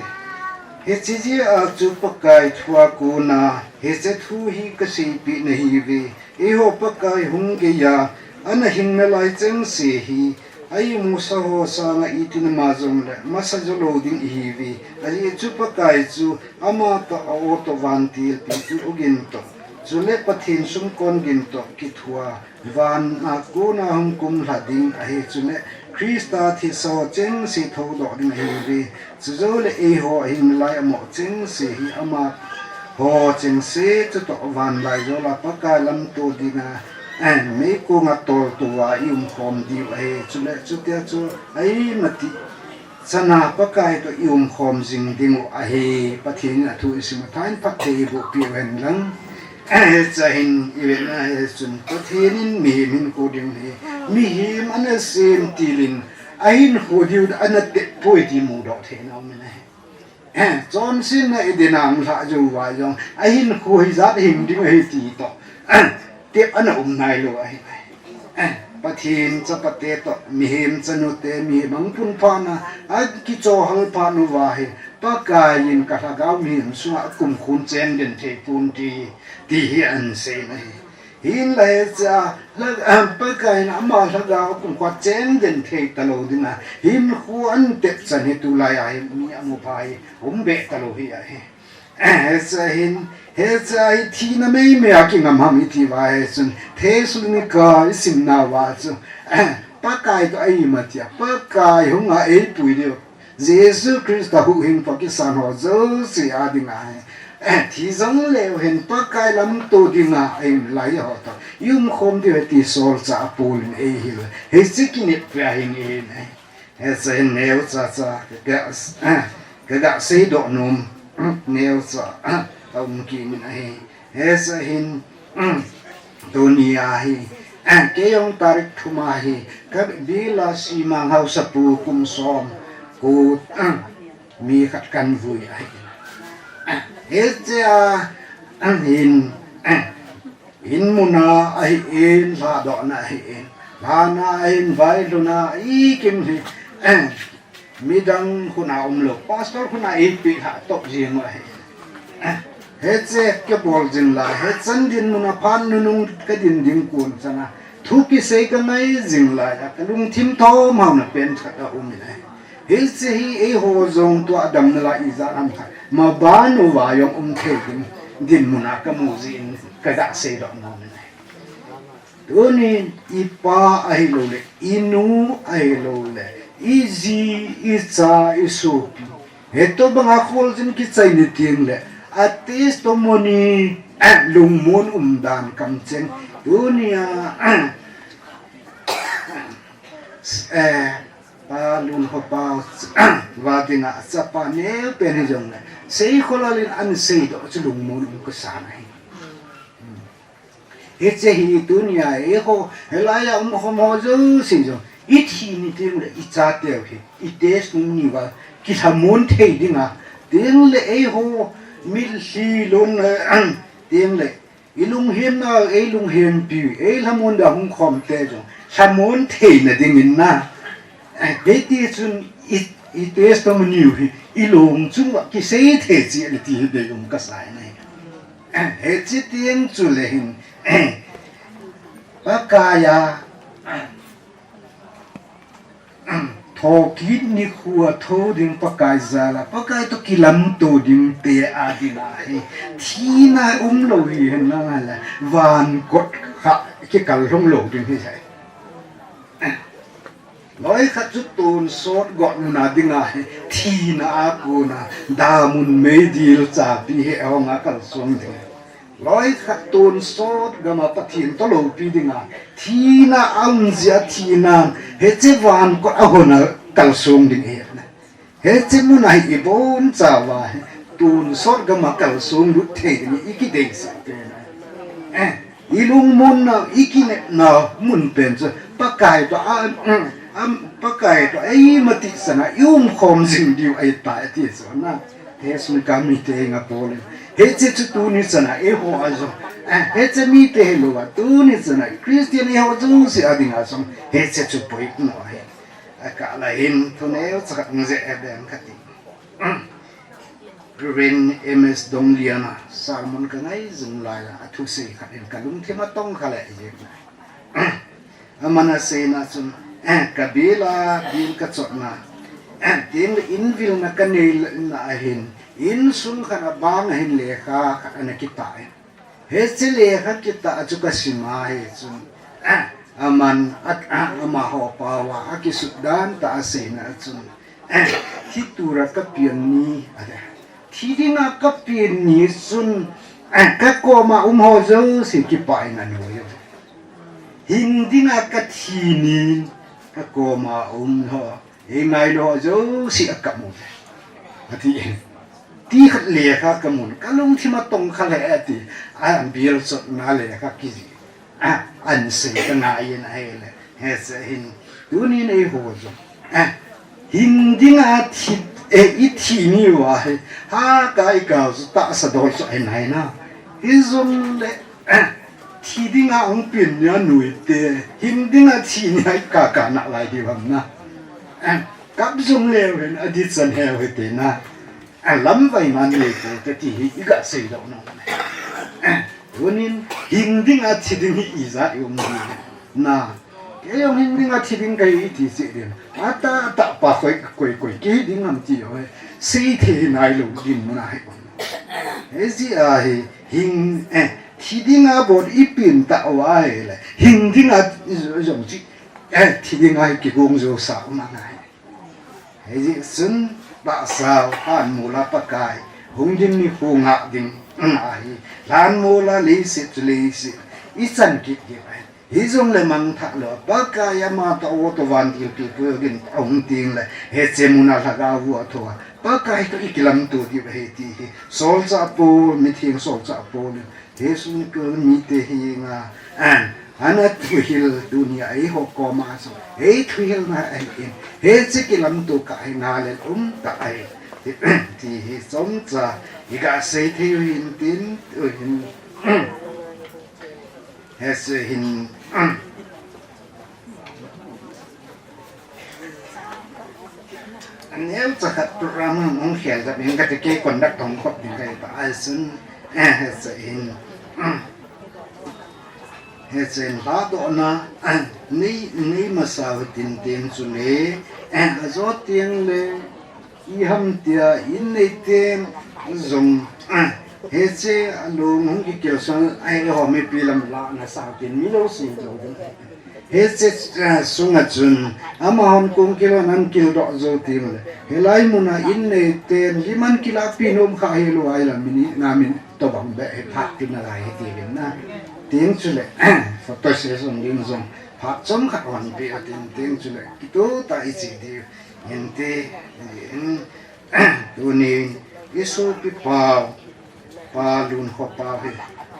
Hiche jeh a chu Pakai thua kona hiche thu hi kaseipeh nahiuve. Eiho Pakai hung geiya ana hing nalai chengse hi A imusa ho sanga itin ama jongle masa jou lou ding ihiuve. Ajeh chu Pakai chu ama toh a-o toh vantil pi chu ogin toh, chule Pathen sumkon gin toh kithua, van a kona hung kumlha ding ahi, chule Christa thisa ho chengse thoudoh ding ahiuve. Chujou le eiho ahin lai amoh chengse hi amaho chengse chutoh vanlaijol a Pakai lamto dinga, eh, meikonga toltou a iumkhom diu ahi. Chule chutia chu aimati chana Pakai toh iumkhom jing diu ahi. Pathen in athu isim u thah in phatthei eiboh piu hen lang. Eh, hiche hin ivetna a hichun Pathen in mihem hinkho ding hi mihem ana sem tilin ahinkho diu ana tep poi ti mudoh theina um in ahi. Eh, chonsetna Eden a hung lhah jou uva jong ahinkho hijat hing ding ahi ti toh, eh, tep ana um nailou ahi. Eh, Pathen chapate toh mihem chanute, mihem ahung pung phat na akichohal phat uva hi Pakai in ka lhagao mihem sunga akumkhun chengden thei pon ti, ti hi ahin sei in ahi. Hinlah hiche a, lha-, ah, Pakai in ama lhagao kumkhua chengden thei talou dinga hinkho ahin tep chan hi tulai a hi mi amu pha hi um be talou hi ahi. Hiche a hin, hiche a hi thina meimei a kingam ham iti uva hichun, Thessalonica isimna uva chu, Pakai toh aimati a, Pakai hunga eipui diu, Jesu Christa huhhingpu kisan ho jouse a dinga hi, thi jongleu hen Pakai lamto dinga aum lai ho toh iumkhom diu ahi ti solchah Paul in eihil. Hiche kinepna a hin ahi. Hiche hin neocha cha ka, ka, ka seidoh nom, neocha aum kit in ahi. Hiche hin, tunia hi, kei jong tarik thum a hi, ka bila simang haosapu kum som, ko, mi khat kan vui ahi. Hiche a, hin, in muna ahin, lhadohna ahin, lhana ahin, vailhuna ahin, ikim hi, midang khut a umlou, pastor khut a eipeh lhah toh jeng u ahi. Hiche kabol jing lai, hichan dinmun a phat nunung kadin ding kon chana thu kisei kangai jing lai a, kalungthim thom hauna pen khat aum in ahi. Hiche hi eiho jong tua damna lai ijat ham khat maban uva jong um thei ding dinmun a kamu jeh in kaga seidoh nom in ahi. Tunin ipa ahilouleh, inu ahilouleh, iji, icha, isopi, hitobanga kholjin kichai ni tengleh, a testimony, lungmon umdan kamcheng. Tunia, eh, Pa Lunkhopau, va dinga chapa neopen hijongleh, Seikhol Lal in ahin seidoh chu lungmon um kasan ahi. Hiche hi tunia eiho, hilai a umkhom ho jouse jong, ithi ni tengleh ichateu hi, i testimony uva kilhamon thei dinga, tengleh eiho mitlhi lon, tengleh ilunghemna, eilunghempi, eilhamon dia hung khom te jong lhamon theina dingin na. Hiti chun i, i testimony u hi ilung chunga kisei thei cheh le ti hi deium kasa in ahi. Hiche teng chule hin, Pakai a, thokit nikho a thou ding Pakai jal a, Pakai toh kilamto ding te a dinga hi thina umlou hi henlang le, vankot kha kikal lhung lou ding hi ahi. Loikhat chu tonsot got muna dinga hi, thina a kona damun meidil chapi hi ahunga kalsong ding. Loikhat tonsot gama Pathen toh loupi dinga, thina aum jeh a thina, hiche vankot a hon a kalsong ding ahi. Hiche muna hi ibonchauva hi tonsot gama kalsong lut thei ding ikideisah pen ahi. Eh, ilungmonna, ikinepna mun pen chu Pakai toh a, am, Pakai toh eima tihsan a iumkhom jing diu ahitai ati chu na. Thessalonica mite henga Paul in. Hiche chu tuni chana eiho a jong, eh, hiche mite hilouva tuni chana Christian eiho jouse a dinga jong hiche chu poimo ahi. Akah lai hin thu neocha khat nge je e beng kati. Reverend M S Donglian a sermon kangai jing lai a, athusei khat in kalungthim a tongkha le jeng. Aman aseina chun, eh, ka bil a, bil ka chotna, eh, tin le invilna ka neina ahin, insung khat a bang ahin lekha khat ana kitah in. Hiche lekha kitah chu ka sim a hi chun, eh, aman, a, a, amaho pao a, akisut dan tah a seina chun, eh, thi tura ka pian ni, ati. Thi dinga ka pian ni chun, eh, ka koma um ho jouse kipah in anoi uve. Hing dinga ka thi ni ka koma um ho, ei ngailou ho jouse akap uve. Ati. Ti khat lekha ka mun, ka lungthim a tong kha le ati. A bil chotna lekha kiji. A, an sei ka ngai in ahile. Hiche hin. Tunin eiho jong, eh, hing dinga thi, eh, i thi ni uva hi, ha ka i ka chu tahsa dol chu ahi nai na. Hijongle, eh, thi dinga hung pian ni anoi te, hing dinga thi ni a i ka ka nalai diu ham na. Eh, kap jong leu hin, adih chan heu hite na. A lamvai man lei poute ti hi i ga sei lou nom. Tunin hing dinga thi ding hi ijat i um ding. Na, kei jong hing dinga thi ding kahi ti cheh ding. Atah atah pa koi, koi, koi kihi ding ham ti jong sei thei nailou dinmun ahi. Hijeh a hi hing, eh, thi dinga bou i pian tah uva ahile, hing dinga jong chi, eh, thi dinga hi kigong jou sa um angai. Hijeh chun tahsa lhanmol a Pakai hung ding nikho ngah ding ahi. Lhanmol a leiset chu leiset i chan kit kit ahi. Hijongle mangthah lou a Pakai ama toh o toh vantil pi pu gin ahung teng le, hiche mun a lhagao a tho a Pakai toh i kilamto diu ahi ti hi solchah Paul, mitheng solchah Paul in Thessalonika mite henga, ah, ana thuhil tunia eiho koma jong ei thuhilna ahin, hiche kilamto kah hi nalel um tah ahi. Ti hi chomcha i ga sei thei u hin tin, u hin. Hiche hin. Aneo cha khat program hung hung khel khat in kati kei conduct hung khop ding kahi ta ahi chun, eh, hiche hin, eh, hiche hin lhadohna, eh, nei, nei masa u hitin tin chule, eh, ajo teng le, iham tia in neiten jong, eh, hiche alung hung kikel sang, eh, eiho mipi lam lahna sa u tin mi lou sei jou ding. Hiche, eh, sunga chun, amahon kong kilhon an kildoh jou teng le. Hilai muna in neiten, lim an kilahpi nom kha hilou ahile, mi ni na min tobang beh hi phat tina lai hi ti vin na. Teng chule, photo session ding jong, phat chomkhat hon pe atin, teng chule, kitoh tah i che diu. Hinte, in, tuni i sopi pau, Pa Lunkhoppau hi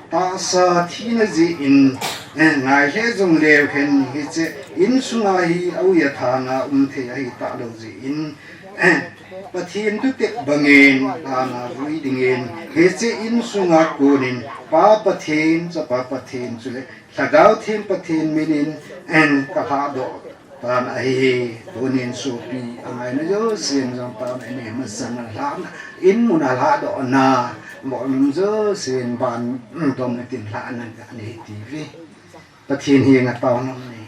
tahsa thina jeh in, eh, ngai lheh jong leu hen hiche insunga hi a-ui athanga um thei ahi talou jeh in, eh, Pathen thutep bangin lhanga vui dingin hiche insunga konin Pa Pathen, Chapa Pathen chule Lhagao Theng Pathen minin, eh, ka lhadoh tan ahi. Tunin sopi angaina jousen jong taona inei masanga lhahna, in muna lhadohna, bol nom jousen ban, mm, tong tin lhahna kanei tiuve. Pathen henga taona nei.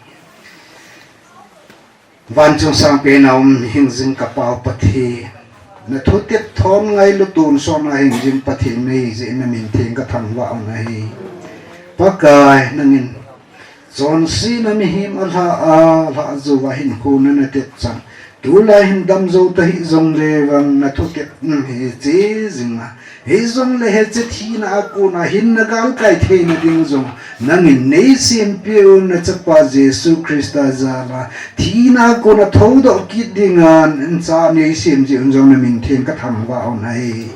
Vanchung sangpen a um hingjing ka Pau Pathen, na thutep thon ngailu tonsot a hingjing Pathen nahi jeh in na min theng ka thangvah u ahi. Pakai, nangin chonsetna mihem alhah a, lhah jouva hinkho nana tep chan. Tulai hin damjou tahih jongle vang na thutep, mm, hiche jing a. Hijongle hiche thina a kona hinna galkai theina ding jong nangin nei sempeh un, na Chapa Jesu Christa jal a. Thina a kona thoudoh kit dinga, nacha nei sem jeh un jong na min theng ka thangvah u ahi.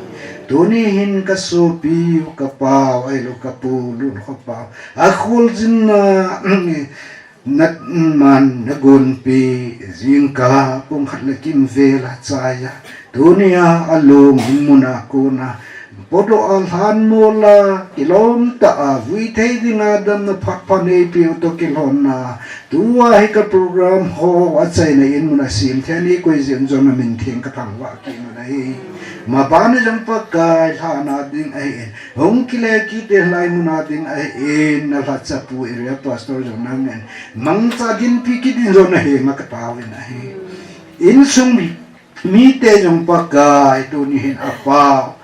Tuni hin ka sopiu, ka pau, ahilou ka pu Lunkhoppau akholjinna, na man, na gonpi, jingkah pung khat le kimvel a chai a, tunia along in muna kona podoh a, lhanmol a, kilom tah a, vui thei dinga damna phat pha neipeh u toh kilhonna, tua hi ka program ho achaina in muna sem thei a nei koi jeh un jong na min theng ka thangvah kit u ahi. Maban jong Pakai lhana ding ahin, hung kile kit lai muna ding ahin, na lhacha pu area pastor jong nangin mangcha dinpi kit ding jong nahenga kataovin ahi. Insung mi, mite jong Pakai tuni hin apao,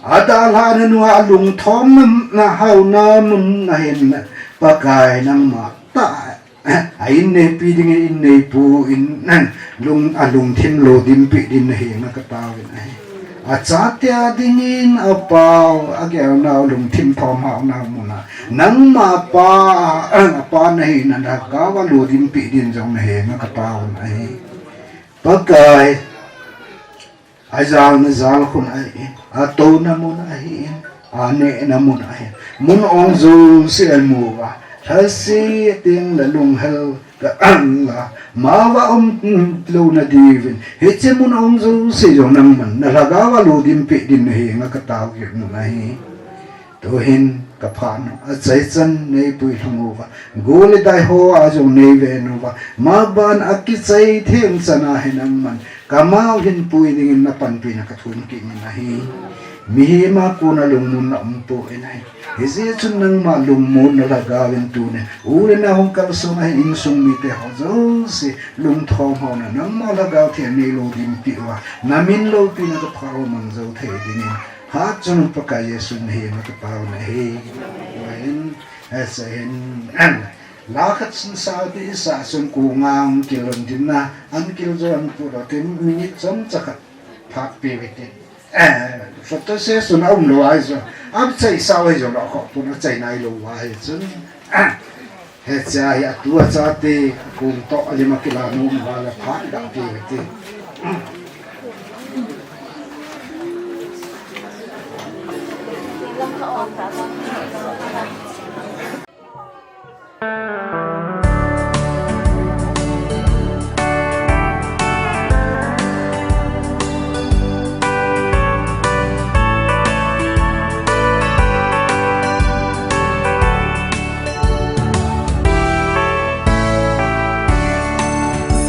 adalhah na nua alungthom na haona mun nahin Pakai nangma tah a inneipi dingin inneipu in lung, alungthim lodimpeh dingin nahenga kataovin ahi. Achate a dingin apao, agelnau lungthim thom haonau muna nangma apa, apa nahina lhagaova lodimpeh dingin jong nahenga kataovin ahi. Pakai, ajalna jalkhun ahin, atouna mun ahin, anehna mun ahin, mun ong jouse amu uva, lhase teng le lunghel ka anla, mava umlouna diuvin hiche mun ong jouse jong nangman na lhagaova lodimpeh dingin nahenga kataovin ahi. Tuhin kaphat u, achaichan neipui lhung uva, gol le dai hoa jong neiven uva, maban akichai theng chana hi nangman kamau hinpui dingin napanpina kathum kit in ahi. Mihema kona lungmonna umpoi ahi. Hijeh chun nangma lungmonna lhagaovin tuni u le nao hung kalsong ahin insung mite ho jouse lungthom haona nangma lhagao theng neilodimpeh uva, namin loupina kaphat u mang jou thei dingin, hatchungnung Pakai Jesu nahenga kataovin ahi. Amen. Amen. La khat sin sao ti isa sung ku ngang kilon din na, an kil jo an pu lo tin minute chomcha khat phat pe ve tin. Eh, photo session aumlou ahi jo. Achai sao ahi jo lo kho pun achai nailou ahi chun. Hiche a hi atu achate kung toh alim a kila nom uva le phat ga pe ve tin.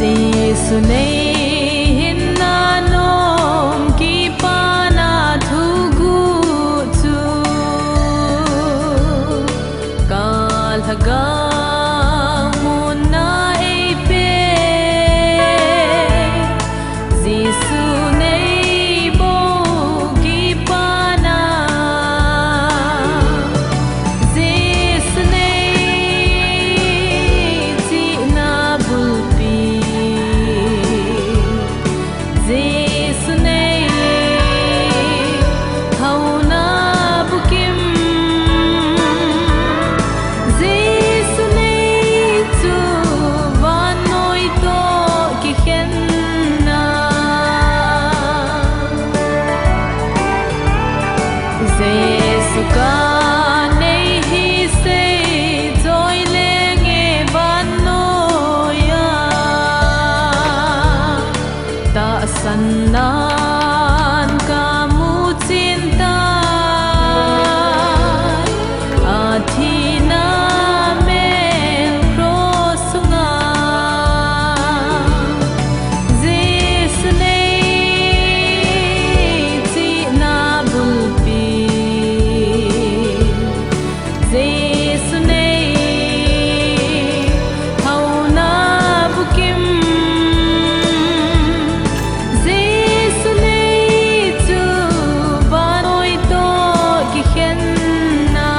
Jesu nei hinna nom kipana thuguh chu, ka lhagao muna eipe. Jesu nei bou kipana, Jesu nei chihna bulpi, Jesu nei haona bukim, Jesu nei chu vannoi toh kikhenna. Jesu ka nei hi sei choi lenge vannoiya, tahsan nan kamu chin tai, athina mel cross sunga. Jesu nei chihna bulpi, Jesu nei haona bukim, Jesu nei chu vannoi toh kikhenna.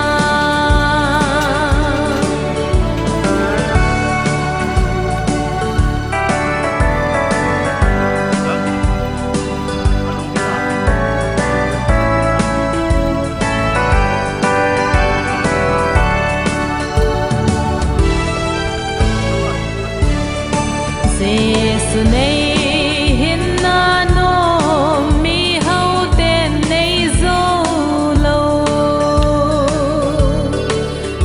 Jesu nei hinna nom mi hao ten nei jou lou,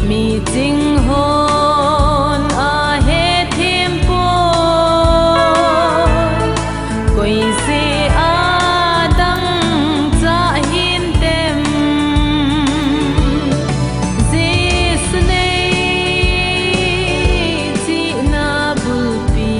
mi ching hon ahethem poi, koi jeh a dangchah hintem, Jesu nei chihna bulpi,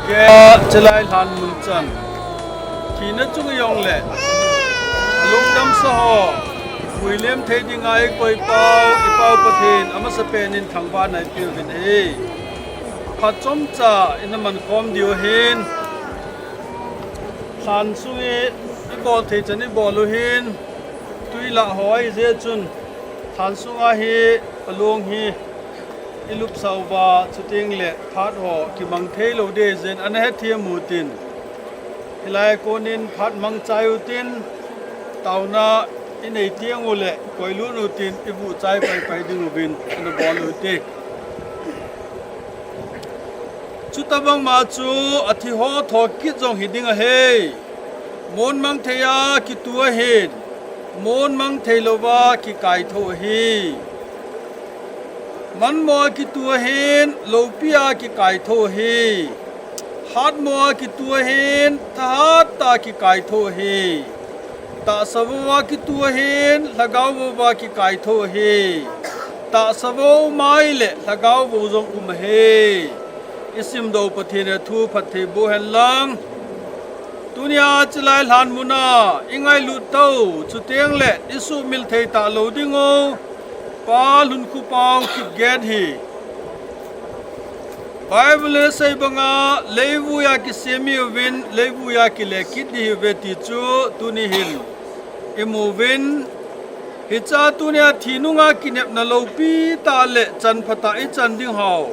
Kei chilai lhan mun chan thina chung jongle alungdamsa ho vuilem thei dinga eikoi pau, i Pau Pathen amasapen in thangvahna ipeuvin ahi. Phat chomcha ina mankhom diu ahin, lhan sung i, ibol thei chan ibol u ahin, twi lah ho ahijeh chun lhan sunga hi alung hi ilupsah uva, chutengle phat ho kimang theilou ding ahi jeh in ana hethem utin, hilai a konin phat mangchai utin, taona inei teng uleh koilut utin ivuh chai paipai dinguvin ana bol ute. Chutobangma chu athiho thokit jong hiding ahi. Mon mang thei a kitu ahin, mon mang theilouva kikaithou ahi. Manmo a kitu ahin, loupi a kikaithou ahi. Hatmo a kitu ahin, thahat tah a kikaithou ahi. Tahsa vou a kitu ahin, lhagao vou a kikaithou ahi. Tahsa vou mai le lhagao vou jong um ahi. Isimdoh Pathen in athu phatthei boh hen lang. Tunia chilai lhan muna ingailut tah u, chutengle isuhmil thei talou dingu, Pa Lhunkhopa'n Kipgen hi Bible in asei banga leivui a kisem ihiuvin, leivui a kile kit ding ihiuve ti chu tuni hin imuvin. Hichea tunia thi nunga kinepna loupi tah le chanpha tah ichan ding hou,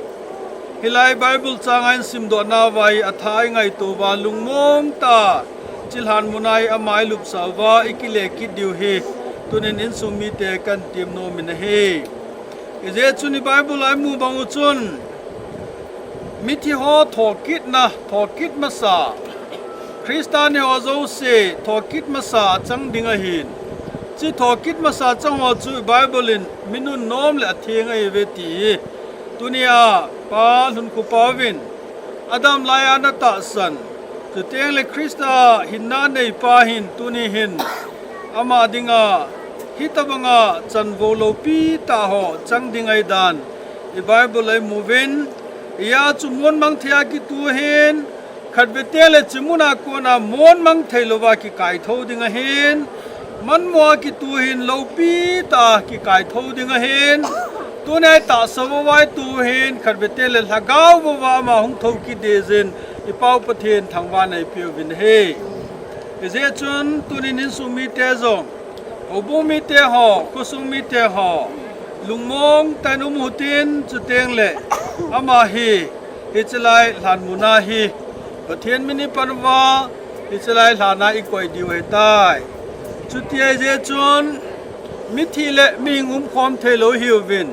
hilai Bible chang a isimdoh nauva hi atha ingaito uva, lungmong tah a chilhan muna hi ama ilupsah uva ikile kit diu hi tunin insung mite kahin temnom in ahi. Ijeh chun i Bible a imu bang u chun, mithi ho thokitna, thokit masa, Christian ho jouse thokit masa achang ding ahin, hiche thokit masa chang ho chu i Bible in mi nunnom le atheng ahiuve ti hi tunia Pa Lhunkhopa'n adamlai a ana tahsan, chutengle Christa hinna neipa hin tuni hin ama dinga hitobanga chanvou loupi tah ho chang ding ahidan i Bible a imuvin. Hia chu mon mang thei a kitu ahin, khatvei teng le hiche muna kona mon mang theilouva kikaithou ding ahin, manmo a kitu ahin, loupi tah a kikaithou ding ahin, tunia tahsa vou a itu ahin, khatvei teng le lhagao vou a ama hung thou kit ding jeh in i Pau Pathen thangvahna ipeuvin ahi. Ijeh chun tunin insung mite jong, houbung mite ho, khosung mite ho, lungmong tah in um utin, chutengle ama hi hiche lai lhan muna hi Pathen min ipan uva, hiche lai lhan a ikoi diu ahitai. Chuti ahijeh chun mithi le mihing umkhom theilou ihiuvin,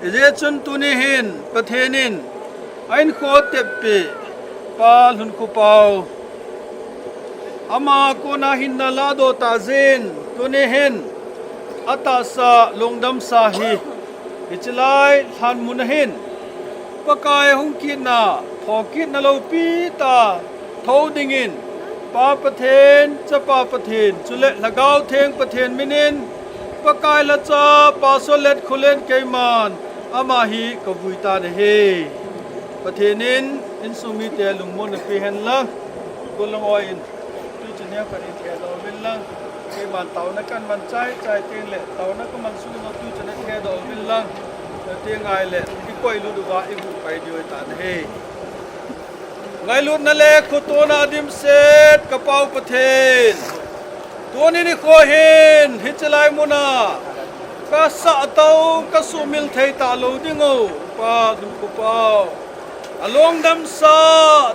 ijeh chun tuni hin Pathen in ahinkho teppeh Pa Lhunkhopao, ama kona hinna ladoh tah jeh in tuni hin atahsa lungdamsa hi hiche lai lhan mun ahin Pakai hung kitna, thokitna loupi tah thou dingin Pa Pathen, Chapa Pathen, chule Lhagao Theng Pathen minin Pakai lhacha Pastor Letkholen keiman ama hi kavui tan ahi. Pathen in insung mite lungmonna peh hen lang, Gollang Oi in tui chania khat in thedoh uvin lang, keiman taona kaman chai chai teng le taona kaman sung in tui chania thedoh uvin lang, chuteng le ikoi lut uva ibuh pai diu ahitan ahi. Ngailutna le khotona dimset ka Pau Pathen, tuni nikho hin hiche lai muna kasah tah u, kasuhmil thei talou dingu Pa Lhunkhopao, alungdamsa,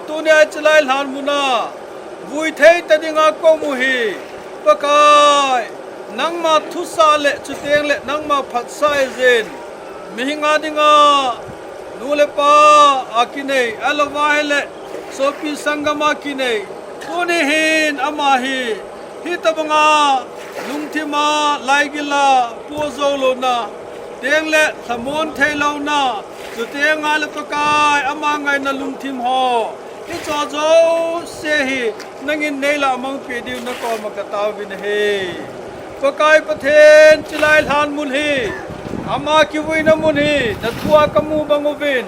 tunia hiche lai lhan muna vui thei ta dinga kaum u hi Pakai, nangma thusah le chuteng le nangma phatsah jeh in, mihing a dinga nu le pa akinei, ahilouva ahile sopi sanggam akinei, tuni hin ama hi hitobanga lungthima, laigila, puh jou louna, teng le lhamon thei louna, chuteng le Pakai ama ngaina lungthim ho, hicheho jouse hi nangin neilah mangpeh diu nakoma kataovin ahi. Pakai Pathen, hiche lai lhan mun hi, ama kivuina mun hi nathua kamu bang uvin,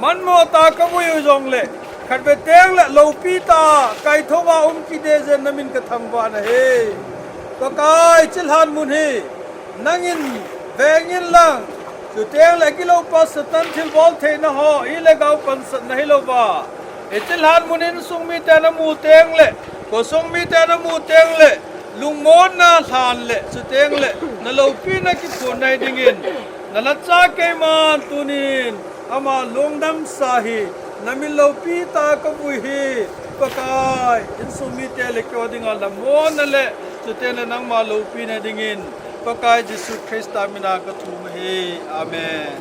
manmo tah a kavui u jongle Khatvei teng le loupi tah kaithou a um kit ding jeh in namin kathangvah nahi. Pakai, chilhan mun hi nangin veng inlang, chuteng le akiloupa Satan thilbol theina ho, i le gou pansatna hilouva, i chilhan mun insung mite namu teng le, khosung mite namu teng le, lungmonna lhan le, chuteng le naloupina kiphon nai dingin nalhacha keiman tunin ama lungdamsa hi namin loupi tah a kavui hi, Pakai, insung mite le keiho dinga lhamonna le, chuteng le nangma loupina dingin, Pakai Jesu Christa mina kathum ahi. Amen.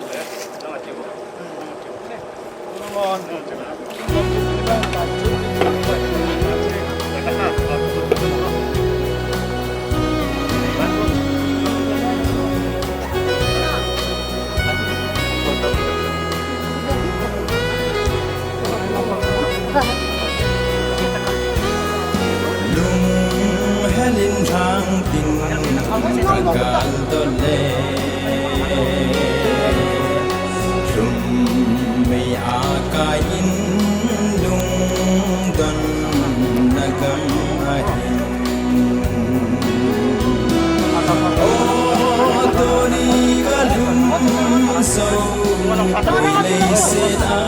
Lunghel in lhang tin kagal dol le, lhum mei a kai in lungdonna gam ahin. O, tuni kalhum jou poi leiset a.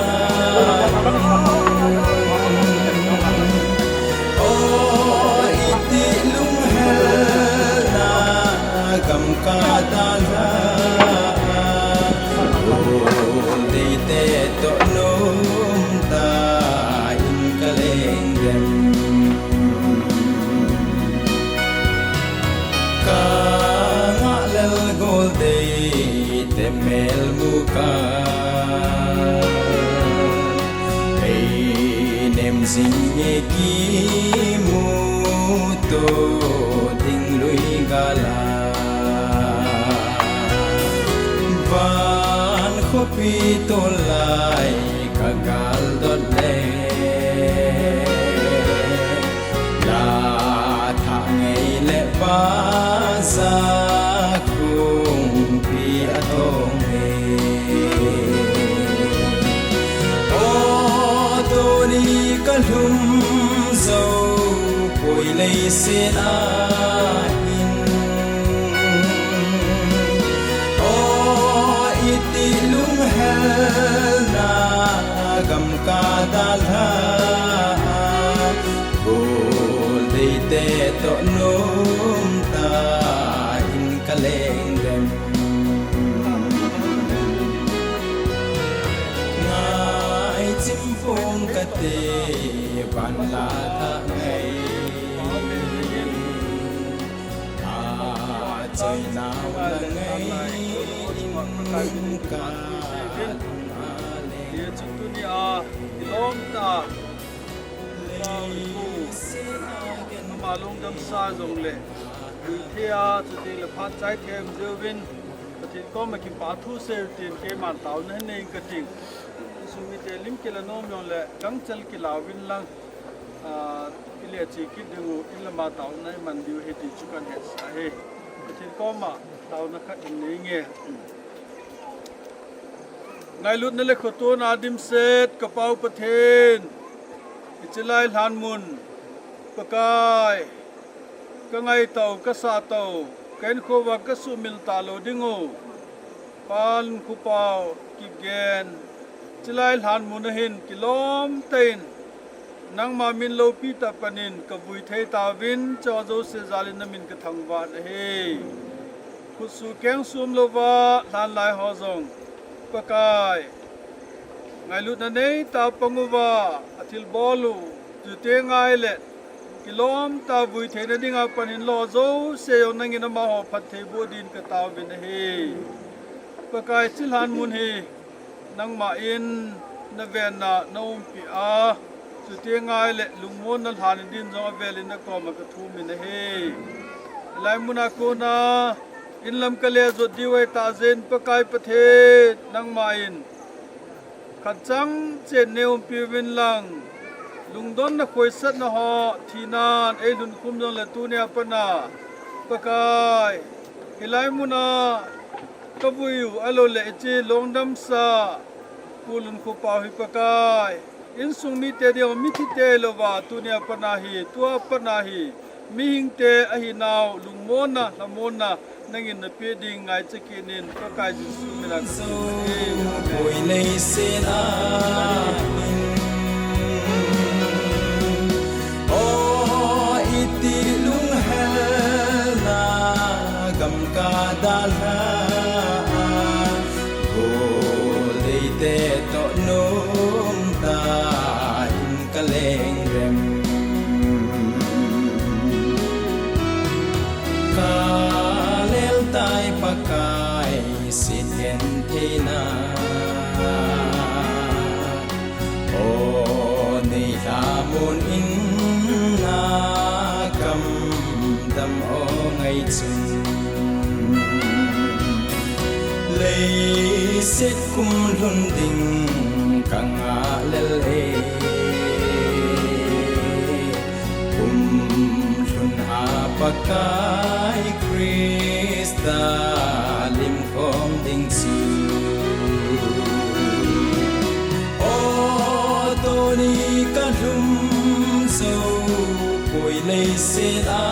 O, iti lunghelna gam kadalha. Goldeite toh nomtah in kaleng dem. Kangah lel Goldeite melmu ka. Ei nem jing e kimuto ding lui gal a. Van khopi tol lai kagal dot le. La thah ngei le baza kungpi a thong e. O, tuni kalhum jou poi leiset a hin. O, iti lunghelna gam kadalha. Goldeite toh nomtah in kaleng dem. Ngai chimpong kate van la thah ngei. A choi nau la ngei in ka. Ye chu tunia ilom ta. Ama lungdamsa jongle, thia chuti le phat chai them jeuvin, Pathen koma kipa thu seiyu tin keiman taona hin nei kating. Insung mite lim kila nom jongle, gangchel kilauvin lang, ah, ile chi kit diu, in lama taona iman diu ahi ti chu kahin hetsah e. Pathen koma taona khat in nei nge. Ngailutna le khotona dimset ka Pau Pathen, hiche lai lhan mun, Pakai, ka ngaito, ka sahto, ka hinkho uva ka sumil talou diu, Pa Lunkhoupao Kipgen, hiche lai lhan mun a hin kilom tah in, nangma min loupi tah pan in ka vui thei tauvin, chua jouse jal in na min ka thangvah nahi. Khutsuh kengsuh umlouva lhan lai ho jong, Pakai, ngailutna nei tah a pang uva, athilbol u, chuteng ahile, kilom tah a vui theina dinga pan in lou jouse jong nangin amaho phattheiboh din ka taovin ahi. Pakai, hiche lhan mun hi, nangma in na venna na umpi a, chuteng ahile lungmonna lhan in din jong avel in na koma ka thum in ahi. Hilai mun a kona, in lam ka le jot diu ahi tah jeh in Pakai Pathen, nangma in khat chang chen nei umpi uvin lang, lungdonna khoisatna ho, thinan ei lhunkhum jongle tunia pat a, Pakai, hilai mun a, ka vui u, ahilou le hiche lungdamsa, Pu Lunkhoupao hi Pakai, Insung mite ding, mithite louva, tunia pat a hi, tua pat a hi, mihingte ahinau lungmonna, lhamonna, nangin napeh ding ngaicha kit in, Pakai Jesu mina kasei. Amen. Poi leiset a hin, o iti lunghelna gam kadalha a, goldeite toh nomtah in kaleng rem. Kalel tai Pakai sit gentheina. O nei lhamon in, nakam dam o ngai chun. Leiset kum lhun ding kangah lel e. Kum lhun a Pakai Christa limkhom ding chu. O tuni kalhum jou poi leiset a